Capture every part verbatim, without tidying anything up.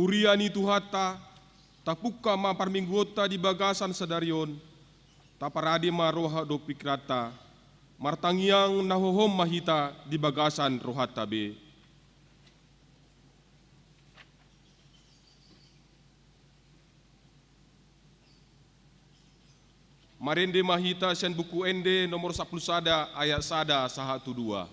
Huria ni Tuhanta, tapungka ma parmingguonta di bagasan sadari on, taparade ma roha dohot pingkiranta, martangiang na hohom ma hita di bagasan rohanta be. Marende ma hita sian Buku Ende nomor sampulu sada, ayat sada sahat tu dua.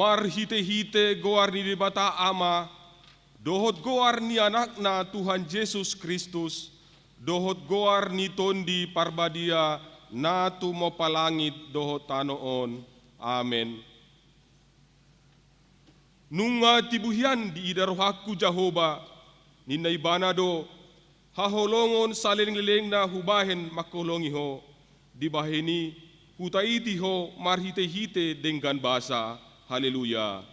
Marhitehite goar ni Debata Ama, dohot goar ni Anakna Tuhan Jesus Kristus, dohot goar ni Tondi Parbadia na tumompa langit dohot tano on. Amen. Nunga tibu hian diida rohangku Jahowa, ninna Ibana do, haholongon salelenglelengna hubahen manghaholongi ho, dibahen i hutaiti ho marhitehite denggan basa. Haleluya.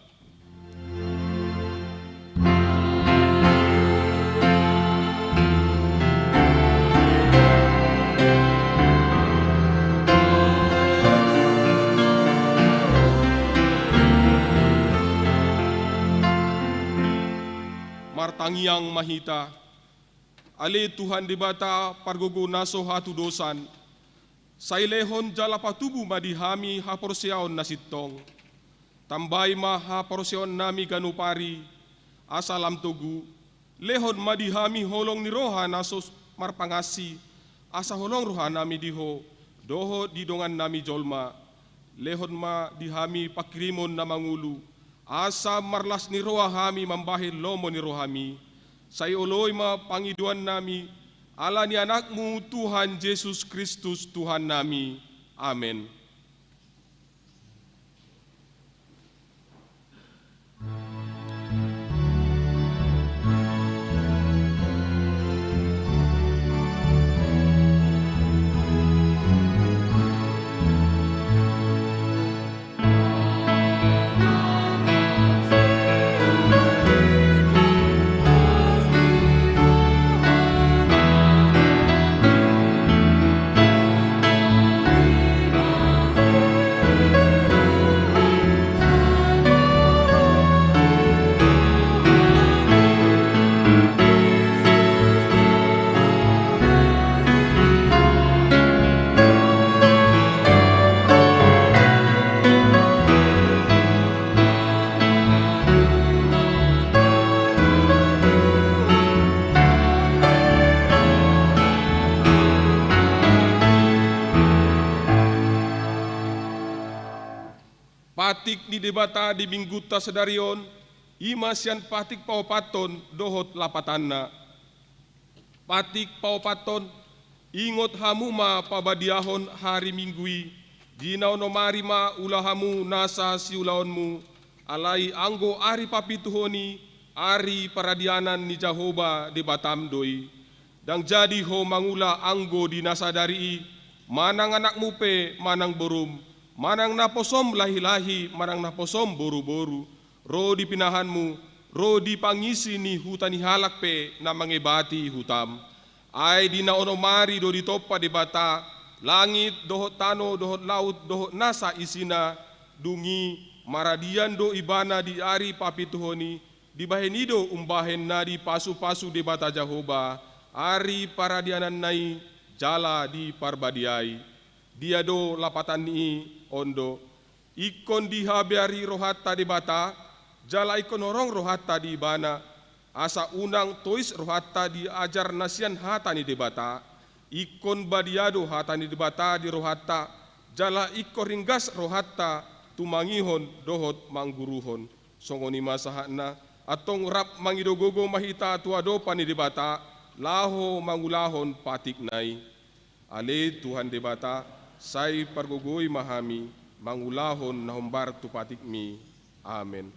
Martangiang ma hita. Ale Tuhan Debata pargogo na so hatudosan, sai lehon jala patubu ma di hami haporseaon na sintong. Tambai ma haporseaonnami ganup ari, asa lam togu. Lehon ma di hami holong ni roha na so marpangansi, asa holong rohanami di Ho dohot di dongannami jolma. Lehon ma di hami pangkirimon na mangolu, asa marlas ni roha hami mambahen lomo ni rohami. Sai oloi ma pangidoannami, ala ni Anakmu Tuhan Jesus Kristus Tuhannami. Amen. Patik ni Debata di Minggunta sadari on, i ma sian patik paopathon dohot lapatanna. Patik paopathon, ingot hamu ma pabadiahon ari Minggu i, di na onom ari ma ula hamu nasa siulaonmu, alai anggo ari papituhon i, ari paradianan ni Jahowa Debatam do i. Ndang jadi ho mangula anggo di na sadari i, manang anakmu pe, manang borum, manang naposom lahi-lahi, manang naposom boru-boru, ro di pinahanmu, ro di pangisi ni huta ni halak pe na mangebati hutam. Ai di na onom ari do ditompa Debata langit dohot tano dohot laut dohot nasa isina, dung i maradian do ibana di ari papituhon i, dibahen i do umbahen na dipasu-pasu Debata Jahowa ari paradiananna i jala diparbadiai. Dia do lapatan ni i? On do: Ingkon dihabeari rohanta Debata, jala ingkon horong rohanta di Ibana, asa unang tois rohanta di ajar na sian hata ni Debata. Ingkon badia do hata ni Debata di rohanta, jala ingkon ringgas rohanta tumangihon dohot mangguruhon. Songon i ma sahatna. Antong rap mangido gogo ma hita tu adopan ni Debata, laho mangulahon patikna i. Ale Tuhan Debata, sai pargogoi ma hami mangulahon na hombar tu patikmi. Amen.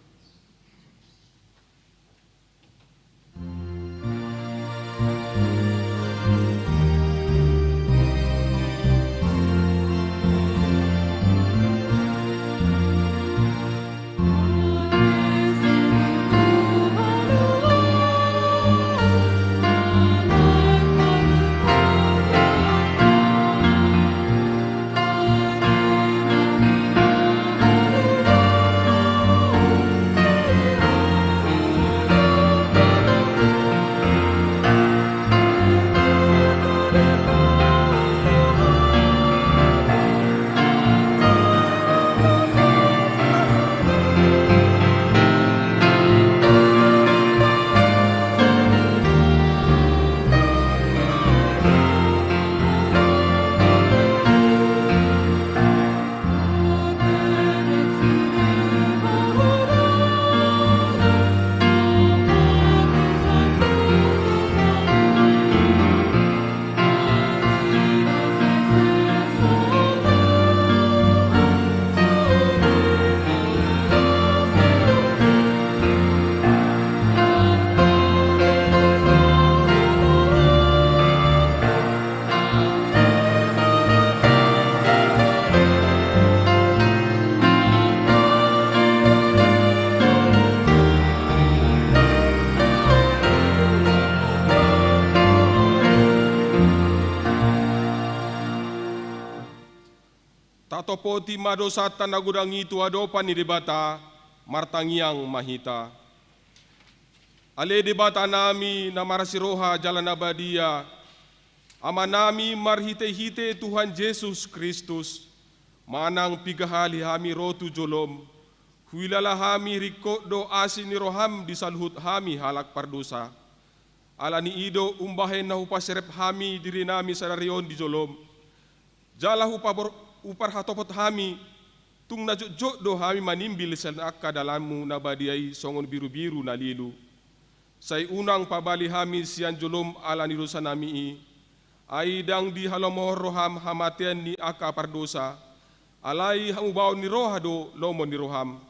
Tatopoti ma dosanta na godang i tu adopan ni Debata, martangiang ma hita. Ale Debata nami na marasi roha jala na badia, Ama nami marhite-hite Tuhan Jesus Kristus, manang piga hali hami ro tu jolom, huilala hami ringkot do asi ni roham di saluhut hami halak pardosa. Ala ni i do umbahen na hupaserep hami diri nami sadari on di jolom, jala hupabor-, huparhatopot hami, tung na jotjot do hami manimbil sian angka dalanmu na badia i songon birubiru na lilu. Sai unang pabali hami sian jolom ala ni dosa nami i, ai ndang dihalomohon roham hamatean ni angka pardosa, alai hamubaon ni roha do lomo ni roham,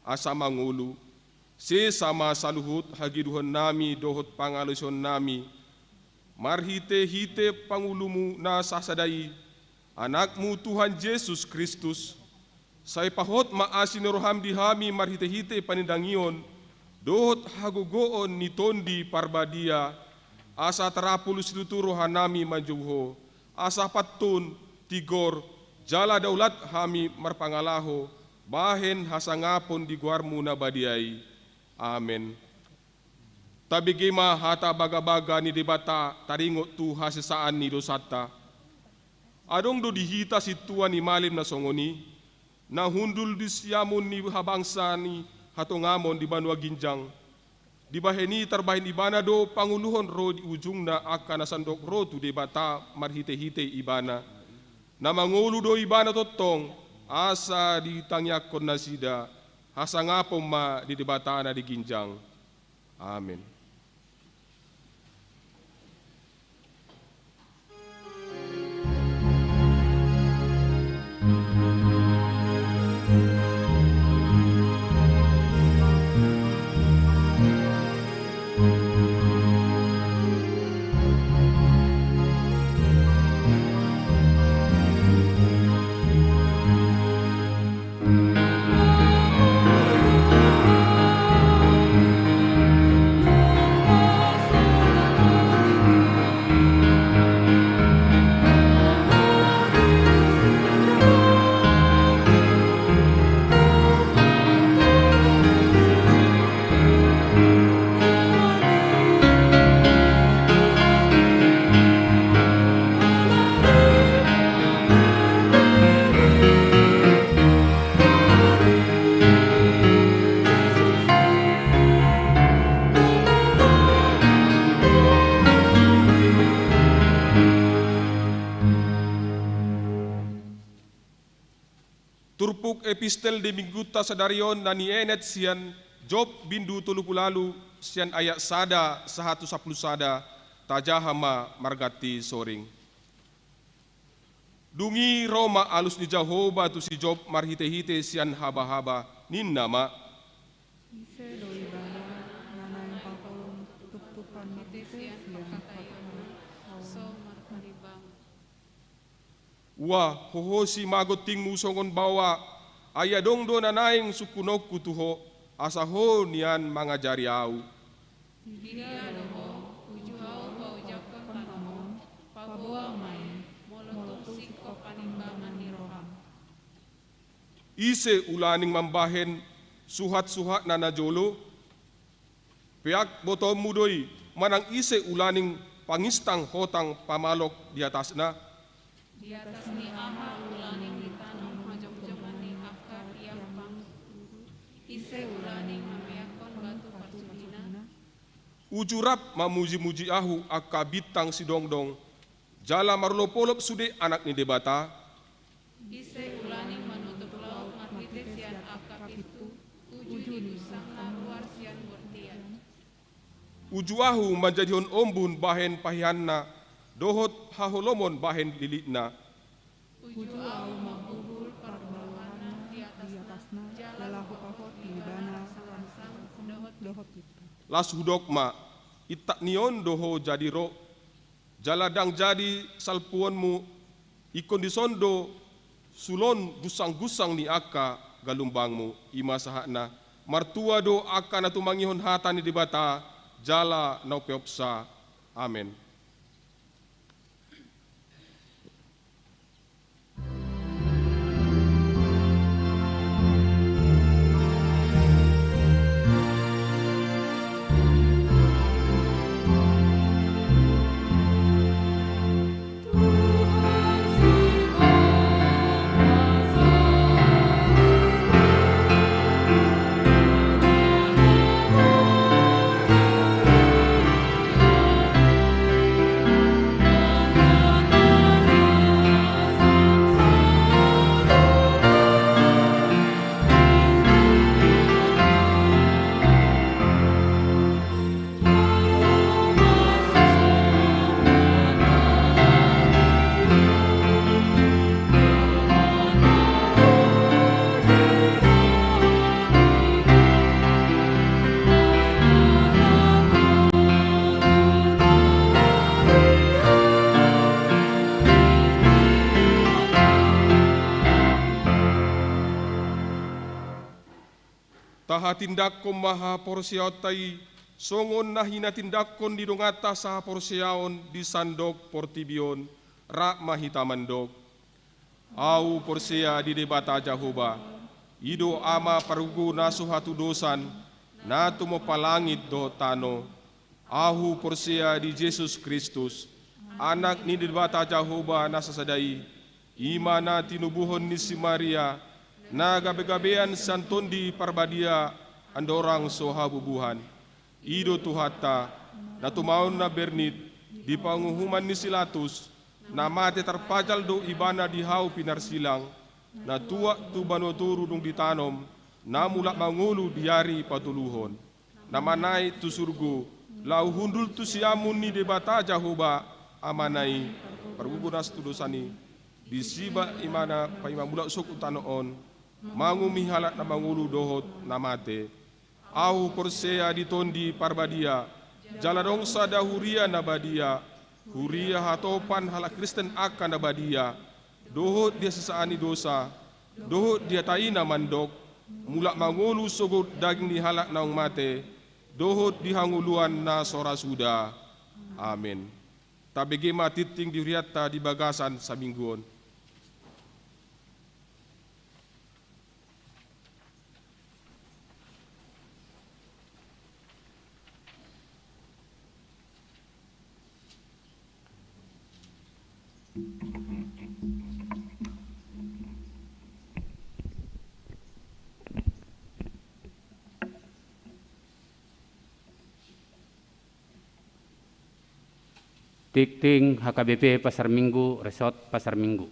asa mangolu. Sesa ma saluhut hagiduhon nami dohot pangalaosion nami, marhite-hite pangulumu na sasada i, Anakmu Tuhan Jesus Kristus, sai pahot ma asi ni roham di hami marhite-hite panindangion dohot hagogoon ni Tondi Parbadia, asa tarapul situtu roha nami manjou Ho, asa pantun, tigor, jala daulat hami marpangalaho bahen hasangapon di goarmu na badia i. Amen. Tabege ma hata bagabaga ni Debata taringot tu hasesaan ni dosanta. Adong do di hita sintua ni malim na songon i, na hundul di siamun ni habangsa ni hatongamon di banua ginjang. Dibahen i tarbahen ibana do panguluhon ro di ujungna angka na sandok ro tu Debata marhite-hite ibana. Na mangolu do ibana tongtong, asa ditangiangkon nasida, hasangapon ma di Debata na di ginjang. Amen. Epistel di Minggunta sadari on na nienet sian Job bindu tolu pulu ualu sian ayat sada sahat tu sampulu sada, tajaha ma marganti soring. Dung i ro ma alus ni Jahowa tu si Job marhitehite sian habahaba, ninna ma: Ise do ibana na naeng paholongi tuptupan marhite sian pangkataion? Ua, hohosi ma gontingmu songon baoa, ai adong do na naeng sungkunonku tu ho, asa ho nian mangajari ahu. Dia do ho, uju ahu paojakhon tano on, paboa ma i, molo tung singkop panimbangan ni roham. Ise ulaning mambahen suhatsuhatna najolo? Peak botoonmu do i, manang ise ulaning pangistang hotang pamalok di atasna? Di atas ni aha ulaning ditanom hajongjongan ni angka tiang pangurut? Ise ulaning mameakkon batu parsudina? Uju rap mamujimuji ahu angka bintang sidongdong, jala marolopolop sude anak ni Debata? Ise ulaning manutup laut marhite sian angka pintu, uju didusangna ruar sian bortian? Uju ahu manjadihon ombun bahen paheanna, dohot haholomon bahen lilitna? Uju ahu mambuhul parbaluhanna di atasna, jala hupahot di ibana rangsang dohot pintu. Las hudok ma, intap ni on do ho jadi ro, jala ndang jadi salpuonmu, ingkon dison do sulon gunsanggunsang ni angka galumbangmu. I ma sahatna. Martua do angka na tumangihon hata ni Debata, jala na umpeopsa. Amen. Tahatindangkon ma haporseaonta i, songon na hinatindangkon ni donganta sahaporseaon di sandok portibi on, rap ma hita mandok. Ahu porsea di Debata Jahowa, i do Ama pargogo na so hatudosan, na tumompa langit dohot tano. Ahu porsea di Jesus Kristus, Anak ni Debata Jahowa na sasada i, i ma na tinubuhon ni si Maria, na gabegabean sian Tondi Parbadia andorang so habubuhan. I do Tuhanta, na tumaon na bernit di panguhuman ni si Latus, na mate tarpajal do ibana di hau pinarsilang, na tuat tu banua toru dung ditanom, na mulak mangolu di ari patoluhon, na manaek tu surgo, laho hundul tu siamun ni Debata Jahowa, Amana i, pargogo na so hatudosan i, disi ma ibana paima mulak sogot tu tano on, manguhumi halak na mangolu dohot na mate. Ahu porsea di Tondi Parbadia, jala adong sada huria na badia, huria hatopan halak Kristen angka na badia, dohot di hasesaan ni dosa, dohot di hata i na mandok, mulak mangolu sogot daging ni halak naung mate, dohot di hangoluan na so ra suda. Amen. Tabege ma tingting di hurianta di bagasan saminggu on. Tingting H K B P Pasar Minggu, Resort Pasar Minggu.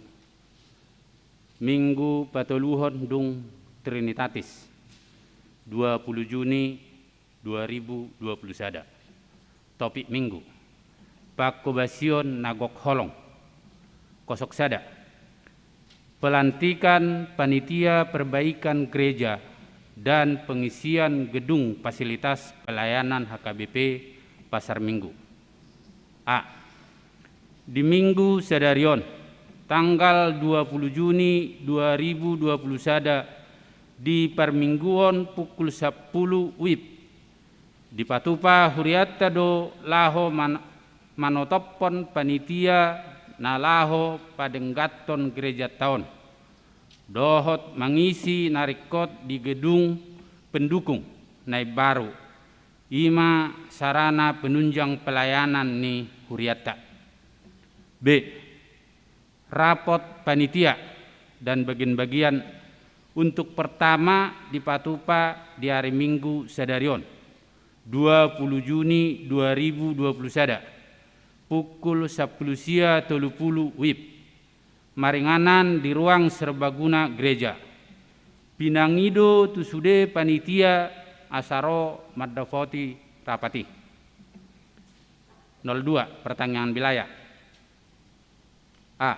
Minggu patoluhon dung Trinitatis, dua puluh Juni dua ribu dua puluh sada. Topik minggu: Panghobasion na gok holong. Kosong sada: Pelantikan panitia perbaikan gereja dan pengisian gedung fasilitas pelayanan H K B P Pasar Minggu. A. Di minggu sadari on, tanggal dua puluh Juni dua ribu dua puluh sada, di parmingguon pukul sampulu wib, dipatupa hurianta do laho man-, manotophon panitia na laho padengganhon gerejanta on dohot mangisi na ringkot di gedung pendukung na imbaru, i ma sarana penunjang pelayanan ni hurianta. B. Rapot panitia dan bagian-bagian untuk pertama dipatupa di ari Minggu sadari on, dua puluh Juni dua ribu dua puluh sada, pukul sampulu sia tolu pulu wib, maringanan di ruang serbaguna gereja. Pinangido tu sude panitia asa ro mandapoti rapat i. Nol dua, pertangiangan wilayah. A.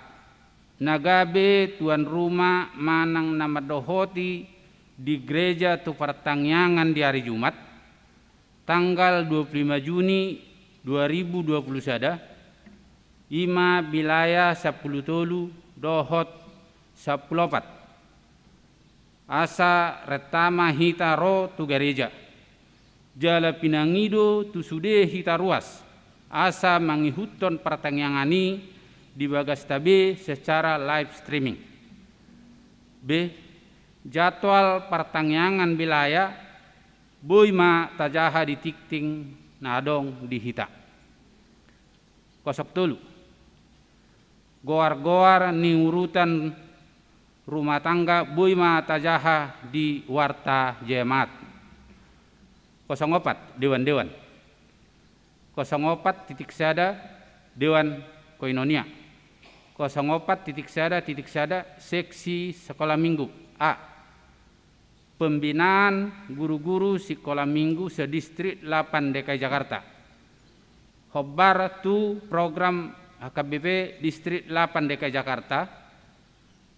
Na gabe tuan rumah manang na mandohoti di gereja tu partangiangan di ari Jumat, tanggal dua pulu lima Juni dua ribu dua pulu sada, i ma wilayah sampulu tolu dohot sampulu opat. Asa renta ma hita ro tu gareja. Jala pinangido tu sude hita ruas asa mangihuthon partangiangan i di bagasta be secara live streaming. B. Jadwal partangiangan wilayah boi ma tajaha di tingting na adong di hita. Kosong tolu. Goar-goar ni urutan rumah tangga boi ma tajaha di warta jemaat. Kosong opat, dewan-dewan. Kosong opat titik sada, dewan koinonia. Kosong opat titik sada titik sada, seksi sekolah minggu. A. Pembinaan guru-guru sikola minggu sedistrik lapan D K I Jakarta. Hombar tu program H K B P Distrik lapan D K I Jakarta,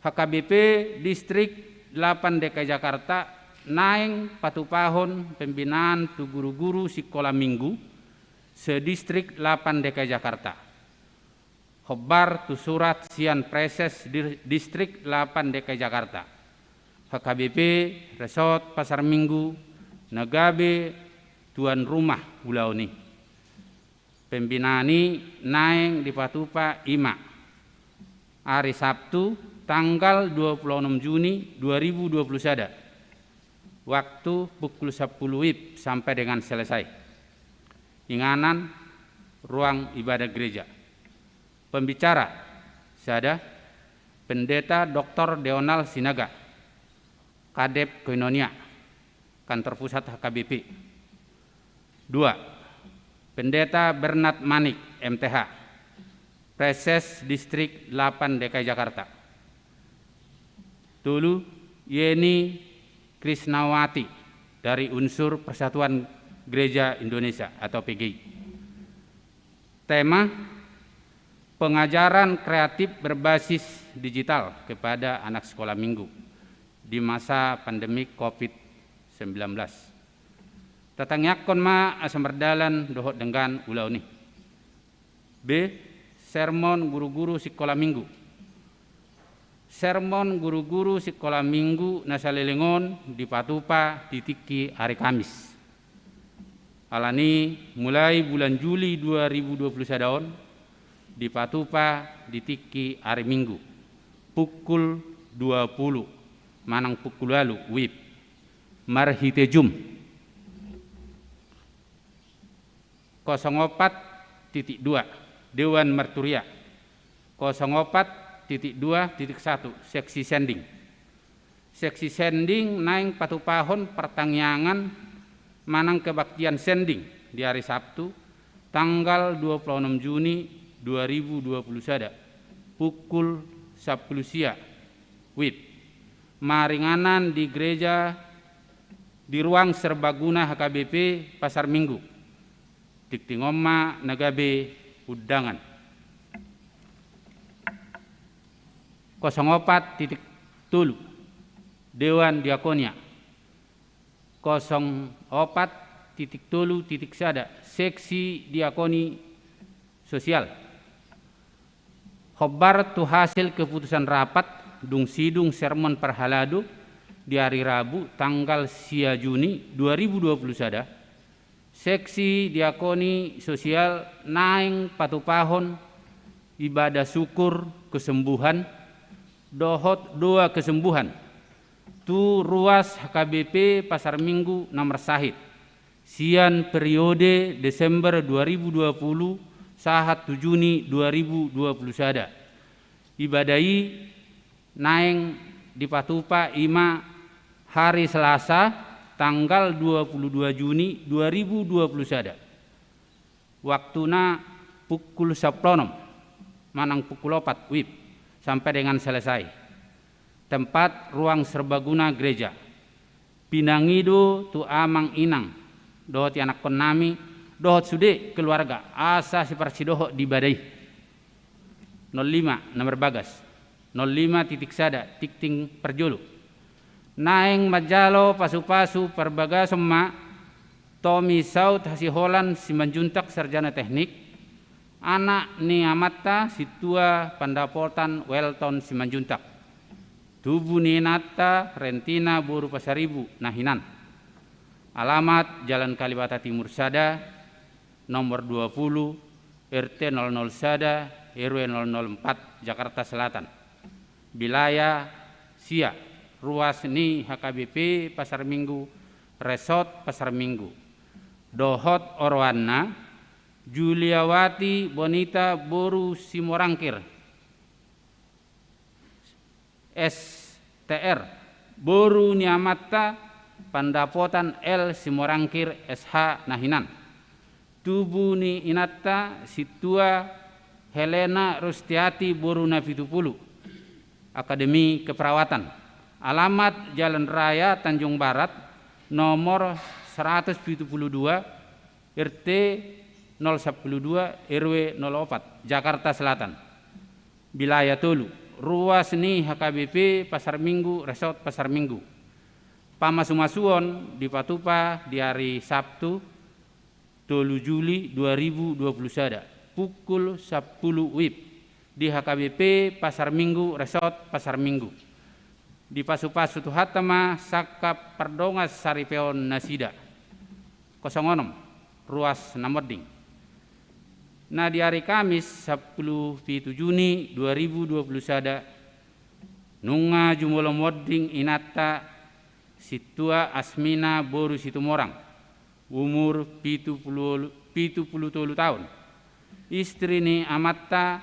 H K B P Distrik lapan D K I Jakarta naeng patupahon pembinaan tu guru-guru sikola minggu sedistrik lapan D K I Jakarta. Hombar tu surat sian Praeses Dir-, Distrik lapan D K I Jakarta, H K B P Resort Pasar Minggu, na gabe tuan rumah ulaon i. Pembinaan i naeng dipatupa i ma ari Sabtu, tanggal dua pulu onom Juni dua ribu dua pulu sada, waktu pukul sampulu wib sampai dengan selesai. Inganan, ruang ibadah gereja. Pembicara, sada, Pendeta Doktor Deonal Sinaga, Kadep Koinonia, Kantor Pusat H K B P. Dua, Pendeta Bernard Manik, M T H, Praeses Distrik lapan D K I Jakarta. Tolu, Yeni Krisnawati dari Unsur Persatuan Gereja Indonesia atau P G I. Tema, pengajaran kreatif berbasis digital kepada anak sekolah minggu di masa pandemi covid sembilan belas. Tatangiangkon ma asa mardalan dohot denggan ulaon i. B, sermon guru-guru sikola minggu. Sermon guru-guru sikola minggu na saleleng on dipatupa di tingki ari Kamis. Alani mulai bulan Juli dua ribu dua pulu sada on, dipatupa di tingki ari Minggu, pukul dua pulu manang pukul ualu wib, marhite Zoom. Kosong opat titik dua, Dewan Marturia. Kosong opat titik dua titik satu, seksi sending. Seksi sending naeng patupahon partangiangan manang kebaktian sending di ari Sabtu, tanggal dua pulu onom Juni dua ribu dua pulu sada, pukul sampulu sia Wib. Maringanan di gereja di ruang serbaguna H K B P Pasar Minggu. Tingting on ma na gabe undangan. Kosong opat titik tolu, Dewan Diakonia. Kosong opat titik tolu titik sada, Seksi Diakoni Sosial. Hombar tu hasil keputusan rapat dung sidung sermon parhalado di ari Rabu tanggal sia Juni dua ribu dua puluh sada, Seksi Diakoni Sosial naeng patupahon ibadah syukur kesembuhan dohot doa kesembuhan tu ruas H K B P Pasar Minggu na marsahit, sian periode Desember dua ribu dua puluh sahat tu Juni dua ribu dua puluh sada. Ibadah i naeng dipatupa i ma hari Selasa tanggal dua puluh dua Juni dua ribu dua puluh sada. Waktuna pukul sampulu onom manang pukul opat wib sampai dengan selesai. Tempat ruang serbaguna gereja. Pinangido tu amang inang dohot ianakkonnami dohot sude keluarga asa siparsidohot di ibadah i. Nol lima na marbagas. Nol lima titik sada, tingting parjolo. Naeng manjalo pasupasu parbagason ma Tomi Saud Hasiholan Simanjuntak, sarjana teknik, anak ni amanta Sintua Pandapotan Welton Simanjuntak, tubu ni inanta Rentina boru Pasaribu na hinan. Alamat Jalan Kalibata Timur sada, nomor dua puluh, R T nol nol sada, R W nol nol empat, Jakarta Selatan. Bilaya sia, ruas ni H K B P Pasar Minggu, Resort Pasar Minggu. Dohot oroanna, Juliawati Bonita boru Simorangkir, S T R, boru ni amanta Pandapotan L Simorangkir S H na hinan. Tubu ni inanta Sintua Helena Rustiati boru Napitupulu, Akademi Keperawatan. Alamat Jalan Raya Tanjung Barat, nomor seratus pitu pulu dua, R T nol sampulu dua, R W nol opat, Jakarta Selatan. Bilaya tolu, ruas ni H K B P Pasar Minggu, Resort Pasar Minggu. Pamasumasuon dipatupa di ari Sabtu, tolu Juli dua ribu dua puluh sada, pukul sampulu wib, di H K B P Pasar Minggu, Resort Pasar Minggu. Dipasupasu Tuhanta ma sangkap pardongansaripeon nasida. Kosong onom, ruas na monding. Na di ari Kamis, sampulu pitu Juni dua ribu dua puluh sada, nunga jumolo monding inanta Sintua Asmina boru Situmorang, umur pitu pulu, pitu pulu tolu taon. Istri ni amanta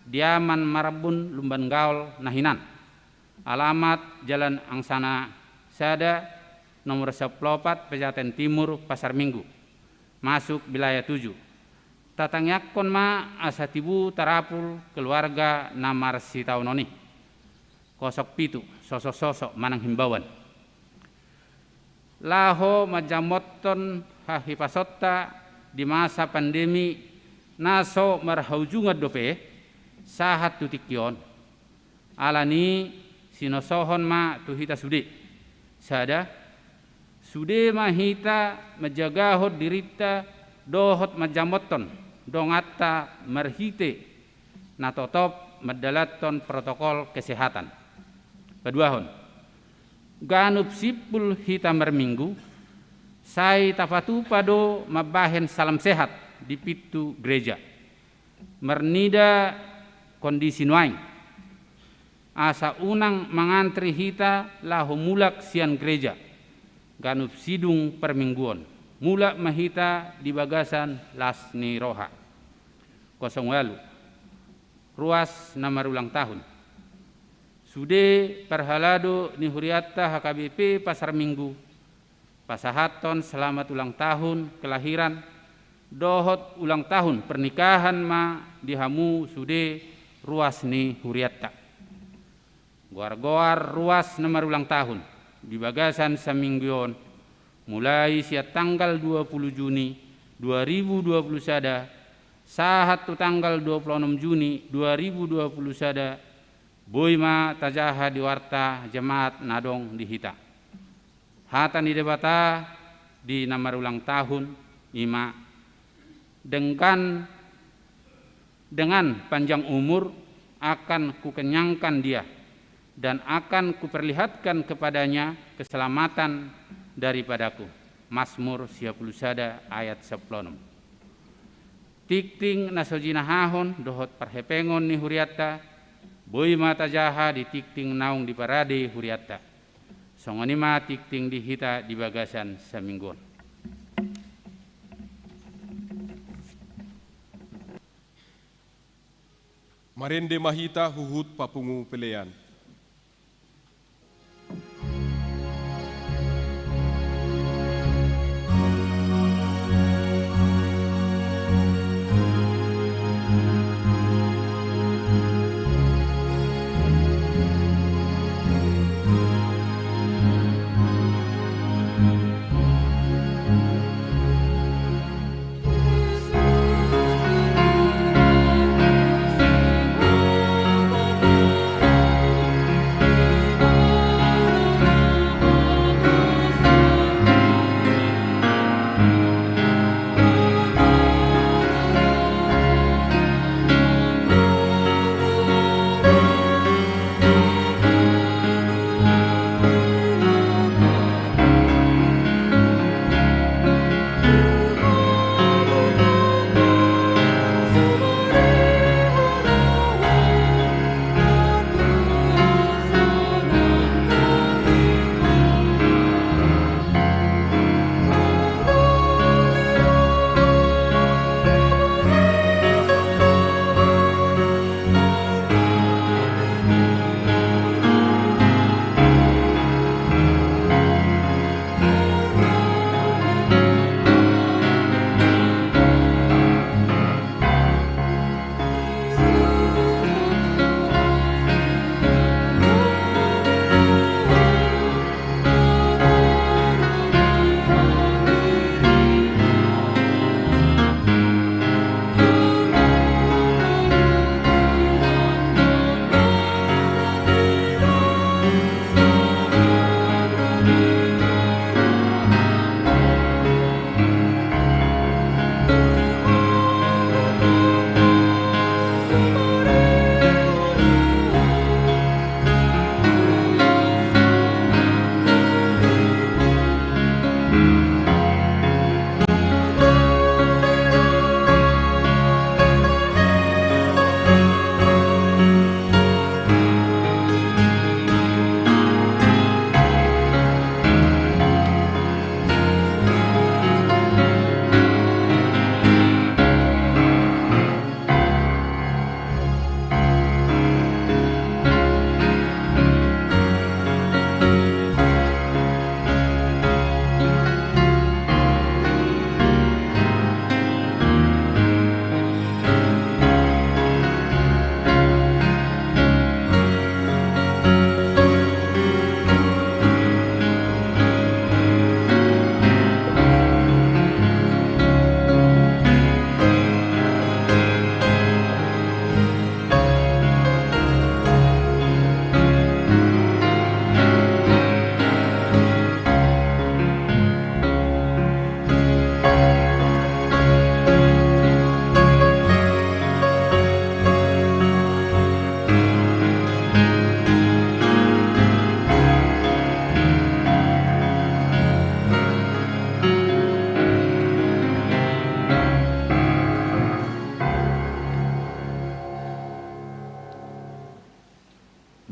Diaman Marambun Lumban Gaol na hinan. Alamat Jalan Angsana sada, nomor sampulu opat, Pejaten Timur, Pasar Minggu. Masuk bilaya tujuh. Tatangiangkon ma asa tibu tarapul keluarga na marsitaonon i. Kosong pitu, sosok-sosok manang himbauan. Laho manjamothon hahipasonta di masa pandemi na so marhaujungan dope sahat tu tingki on. Alani i sinosohon ma tu hita sude. Sada, sude ma hita manjagahon dirinta dohot manjamothon donganta marhite na totop mandalanhon protokol kesehatan. Paduahon, ganup simpul hita marminggu, sai tapatupa do mambahen salam sehat di pintu gereja. Marnida kondisi nuaeng, asa unang mangantri hita laho mulak sian gereja ganup sidung parmingguon. Mulak ma hita di bagasan las ni roha. Kosong ualu, ruas na marulang tahun. Sude parhalado ni hurianta H K B P Pasar Minggu, pasahathon selamat ulang tahun kelahiran dohot ulang tahun pernikahan ma di hamu sude ruas ni hurianta. Goar-goar ruas na marulang tahun di bagasan saminggu on, mulai sian tanggal dua puluh Juni dua ribu dua puluh sada sahat tu tanggal dua puluh onom Juni dua ribu dua puluh sada, boi ma tajaha di warta jamaat na adong di hita. Hata ni Debata di na marulang tahun i ma, dengan, dengan panjang umur akan kukenyangkan dia, dan akan kuperlihatkan kepadanya keselamatan daripadaku. Mazmur sia pulu sada ayat sampulu onom. Tingting na so jinahahon dohot parhepengon ni hurianta, boi ma tajaha di tingting naung diparade hurianta. Songon i ma tingting di hita di bagasan saminggu on. Marende ma hita huhut papungu pelean.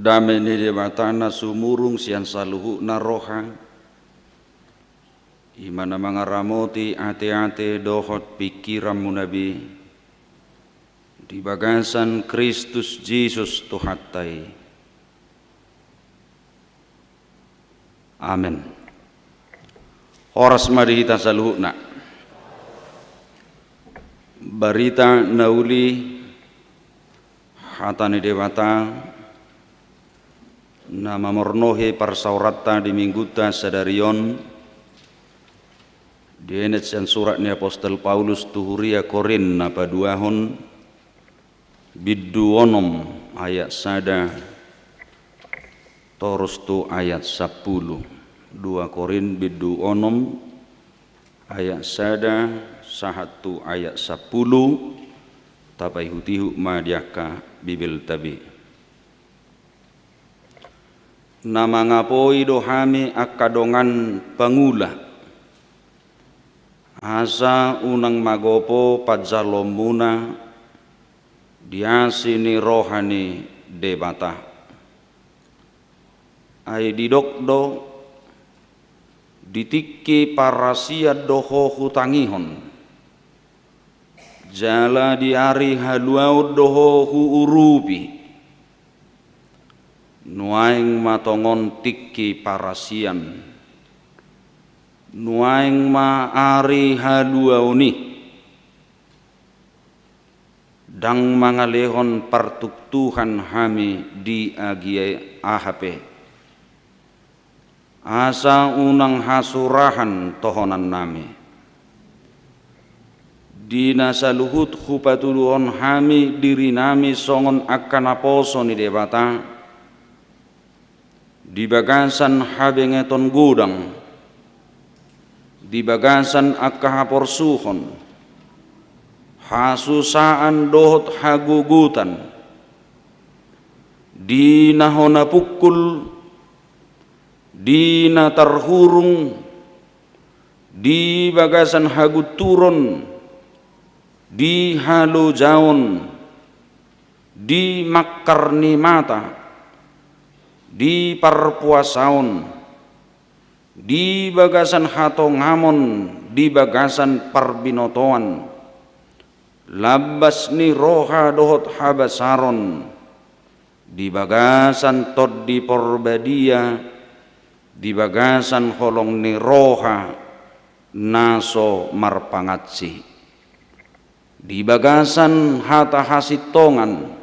Dame ni Debata na sumurung sian saluhutna roha, i ma na mangaramoti ateate dohot pingkiranmuna be, di bagasan Kristus Jesus Tuhanta i. Amen. Horas ma di hita saluhutna. Barita na uli, hata ni Debata, Na mamornohi parsaoranta di minggunta sadari on, dienet sian surat ni apostel Paulus tu huria Korint na paduahon, bindu onom ayat sada torus tu ayat sampulu. Dua Korint bindu onom ayat sada sahat tu ayat sampulu. Tapaihutihut ma di angka Bibelta be. Na mangapoi do hami angka dongan pangula, asa unang magopo panjaloonmuna di asi ni roha ni Debata. Ai didok do, di tingki parasian do ho hutangihon, jala di ari haluaon do ho huurupi. Nuaeng ma tongon tingki parasian, nuaeng ma ari haluaon i. Ndang mangalehon partuktuhan hami di agia aha pe, asa unang hasurahan tohonannami. Di na saluhut hupatuduhon hami dirinami songon angka naposo ni Debata, di bagasan habengeton godang, di bagasan angka haporsuhon, hasusaan dohot hagogotan, di na hona pungkul, di na tarhurung, di bagasan hagunturon, di halojaon, di mangkar ni mata, di parpuasaon, di bagasan hatongamon, di bagasan parbinotoan, lambas ni roha dohot habasaron, di bagasan Tondi Porbadia, di bagasan holong ni roha na so marpangansi, di bagasan hata hasintongan,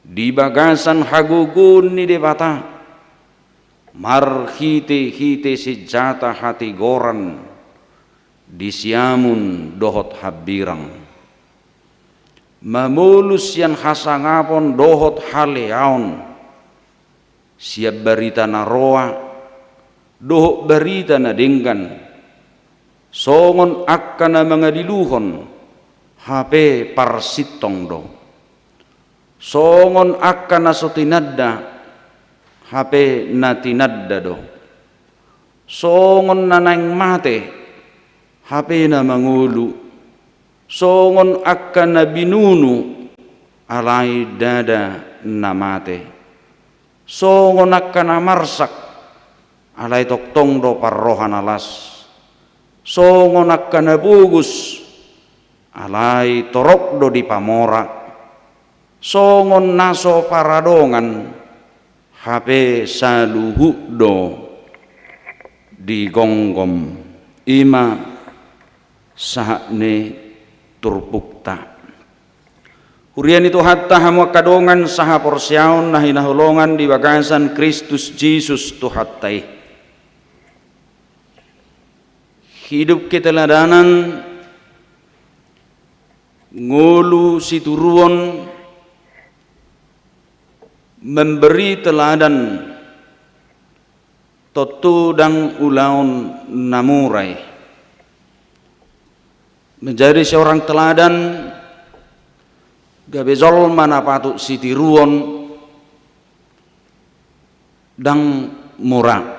di bagasan hagogoon ni Debata, marhitehite sinjata hatigoran di siamun dohot hambirang, mamolus sian hasangapon dohot haleaon, sian barita na roa dohot barita na denggan, songon angka na mangadiluhon, hape parsintong do. Songon angka na so tinanda, hape na tinanda do. Songon na naeng mate, hape na mangolu. Songon angka na binunu, alai ndada na mate. Songon angka na marsak, alai tongtong do parroha na las. Songon angka na pogos, alai torop do dipamora. Songon na so paradongan, hape saluhut do digomgom. I ma sahat ni turpukta. Huria ni Tuhanta, hamu angka dongan sahaporseaon na hinaholongan di bagasan Kristus Jesus Tuhanta i. Hidup keteladanan, ngolu situruon, memberi teladan, tontu ndang ulaon na mura i. Menjadi seorang teladan, gabe jolma na patut sitiruon, ndang mura.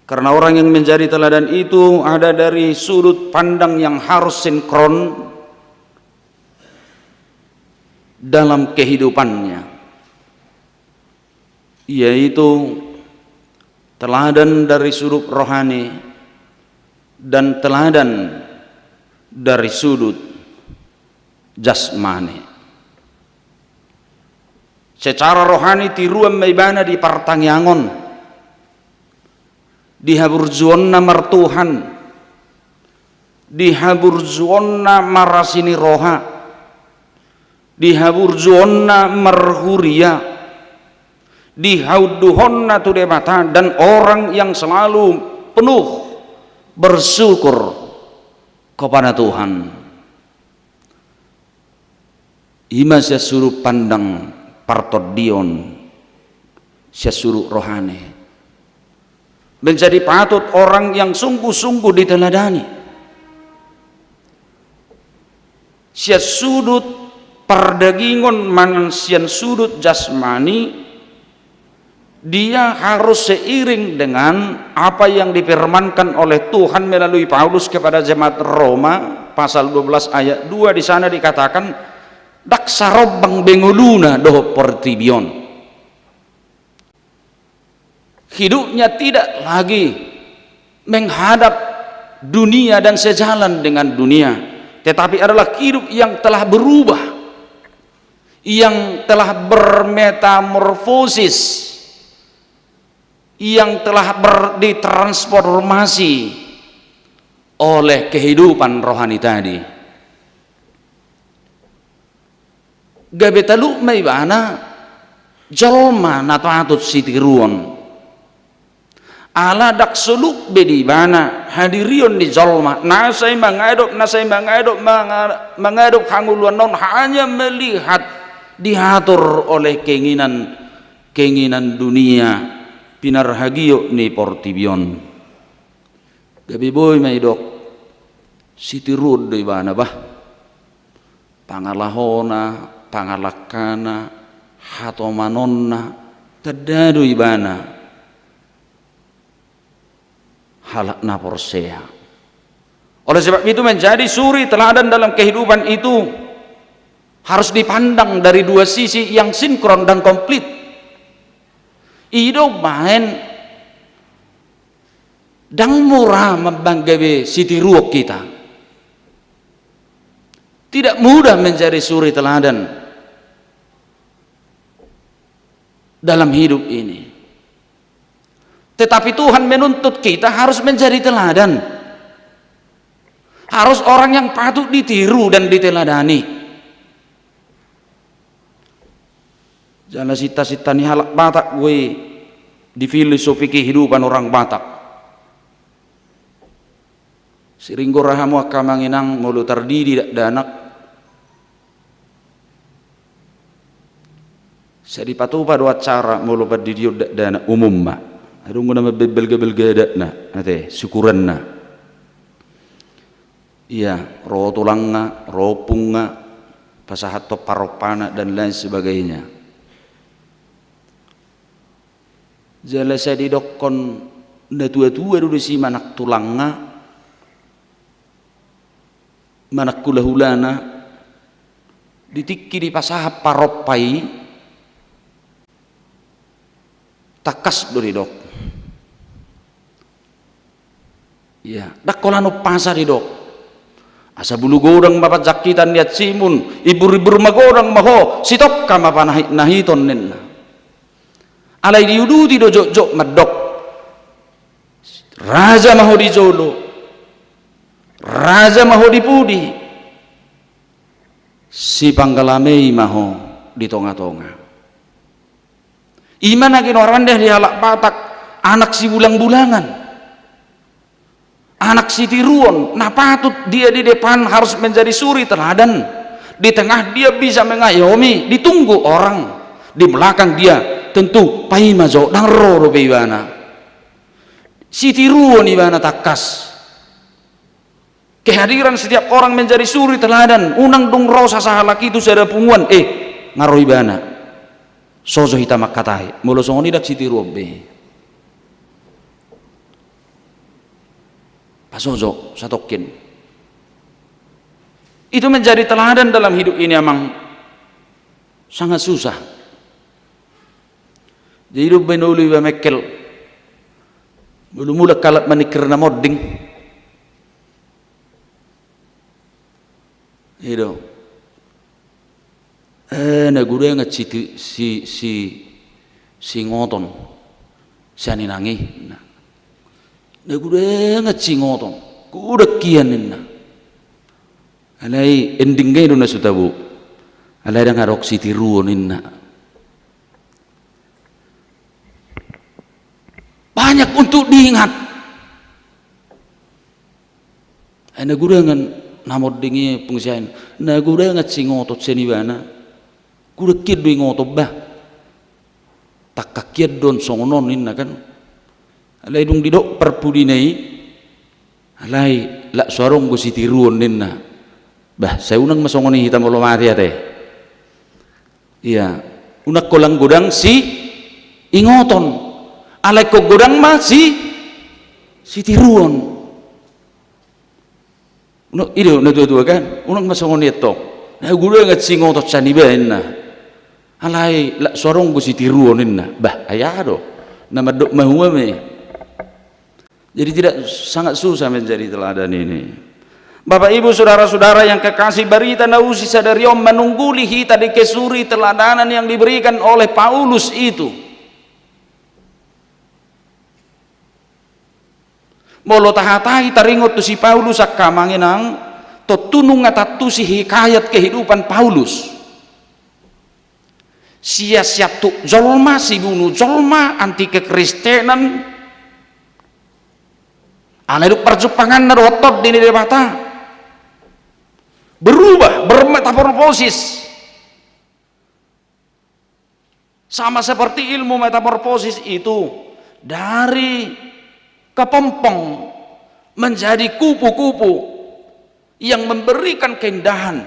Karena orang yang menjadi teladan itu ada dari sudut pandang yang harus sinkron dalam kehidupannya, yaitu teladan dari sudut rohani dan teladan dari sudut jasmani. Secara rohani tiruan ma ibana di partangiangon, di haburjuonna martuhan, di haburjuonna marasi ni roha, di haburjuonna marhuria, dihaunduhonna tu Debata dan orang yang selalu penuh bersyukur kepada Tuhan. I ma sian sudut pandang partondion, sian sudut rohani. Menjadi patut orang yang sungguh-sungguh diteladani. Sian sudut pardagingon manang sian sudut jasmani, dia harus seiring dengan apa yang difirmankan oleh Tuhan melalui Paulus kepada jemaat Roma, pasal dua belas ayat dua, di sana dikatakan, ndang sarombang be ngoluna dohot portibi on. Hidupnya tidak lagi menghadap dunia dan sejalan dengan dunia, tetapi adalah hidup yang telah berubah, yang telah bermetamorfosis, yang telah ber-, ditransformasi oleh kehidupan rohani tadi. Gabe talup ma ibana jolma na patut sitiruon. Ala ndang soluk be di ibana hadirion ni jolma, na sai mangadop, na sai mangadop, manga-, mangadop hangoluanna on hanya melihat diatur oleh keinginan, keinginan dunia, pinarhagiot ni portibi on. Gabe boi ma didok sitiruon do ibana, bah. Pangalahona, pangalangkana, hatomanonna, tanda do ibana halak na porsea. Oleh sebab itu, menjadi suri teladan dalam kehidupan itu harus dipandang dari dua sisi yang sinkron dan komplit. I do umbahen ndang mura mambaen gabe sitiruon hita. Tidak mudah menjadi suri teladan dalam hidup ini. Tetapi Tuhan menuntut kita harus menjadi teladan. Harus orang yang patut ditiru dan diteladani. Jala sinta-sinta ni halak Batak do i di filosofi kehidupan orang Batak. Siringgo ra hamu angka amang inang, molo tardidi dakdanak, sai dipatupa do acara molo pandidion dakdanak, umum ma. Adong do na mambaen balga-balga adatna, ate, syukuranna. Ia, ro tulangna, ro ompungna, pasahathon parompana dan lain sebagainya. Jala sai didokkon natua-tua do disi manang tulangna, manang hula-hulana, di tingki dipasahat parompa i, tangkas do didok. Ia, ndang holan umpasa didok. Asa bulu godang ma panjangkitan ni ansimun, imbur-imbur magodang ma ho, sitongka ma panahit-nahiton ninna. Alai diuduti do jotjot mandok. Raja ma ho di jolo, raja ma ho di pudi, sipanggalamei ma ho di tonga-tonga. I ma na ginoaran di halak Batak anak sibulang-bulangan. Anak sitiruon, na patut dia di depan harus menjadi suri teladan. Di tengah dia bisa mengayomi, ditunggu orang. Di belakang dia tentu paima jo, ndang ro dope ibana. Sitiruon ibana tangkas. Kehadiran setiap orang menjadi suri teladan. Unang dung ro sasahalak i tu sada punguan, eh, nga ro ibana. Sojo hita mangkatai, molo songon i ndang sitiruon be. Pasojo satongkin. Itu menjadi teladan dalam hidup ini, amang. Sangat susah. Jadi do umbaen olo iba mengkel. Molo mulak halak maningkir na monding. I do. Eh, na gudangan si, si, si, singoton sian inang i. Na, na gudangan singoton. Godang hian ninna. Alai endingna i do na so tabo. Alai ndang adong sitiruon ninna. Banyak untuk diingat. Ai na godangan na monding i pungsian, na godangan singotot sian ibana. Godang hian do ingoton bah. Tangkas hian do on songon on ninna kan. Alai dung didok parpudina i, alai lak so adong do sitiruon ninna. Bah, sai unang ma songon i hita molo mate ate. Ia, unang holan godang siingoton. Alai ingkon godang ma si, sitiruon. Unang, i do na tua-tua kan, unang ma songon i tong. Na godangan singotot sian iba ninna. Alai lak so adong do sitiruon ninna. Bah, ai aha do. Na mandok mahua ma i. Jadi tidak, sangat susah menjadi teladan ini. Bapak, Ibu, saudara-saudara yang kekasih, barita na uji sadari on manungguli hita di kesuri teladanan yang diberikan oleh Paulus itu. Molo tahatai taringot tu si Paulus angka amang inang, tontu nunga taantusi hikayat kehidupan Paulus. Sia-sia tu jolma, sibunu jolma, anti kekristenan. Alai dung parjumpanganna dohot Tondi ni Debata, berubah, bermetamorfosis. Sama seperti ilmu metamorfosis itu, dari kepompong menjadi kupu-kupu yang memberikan keindahan.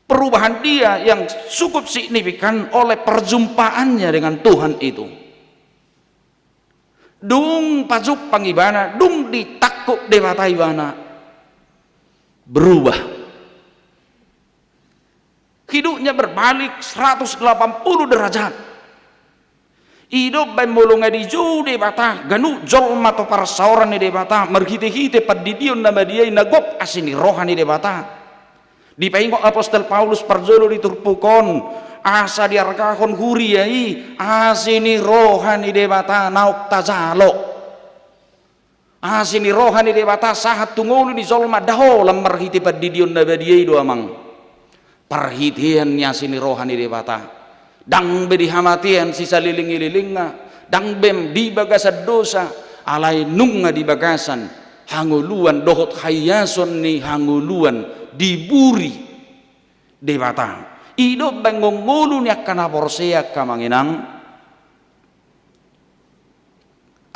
Perubahan dia yang cukup signifikan oleh perjumpaannya dengan Tuhan itu. Dung pajumpang ibana, dung ditangkup Debata ibana, berubah. Hidupnya berbalik seratus delapan puluh derajat. I do umbaen molo nga dijou Debata, ganup jolma tu parsaoran ni Debata, marhite-hite pandidion na badia i na gok asi ni roha ni Debata. Dipaingot apostel Paulus parjolo di turpuk on, asa diargahon huria i asi ni roha ni Debata naung tajalo. Asi ni roha ni Debata sahat tu ngolu ni jolma, nda holan marhite pandidion na badia i do amang. Parhitean ni asi ni roha ni Debata. Ndang be di hamatean sisalelenglelengna, ndang be di bagasan dosa, alai nunga di bagasan hangoluan dohot haiason ni hangoluan diburi Debata. I do umbaen ngolu ni angka na porsea angka amang inang.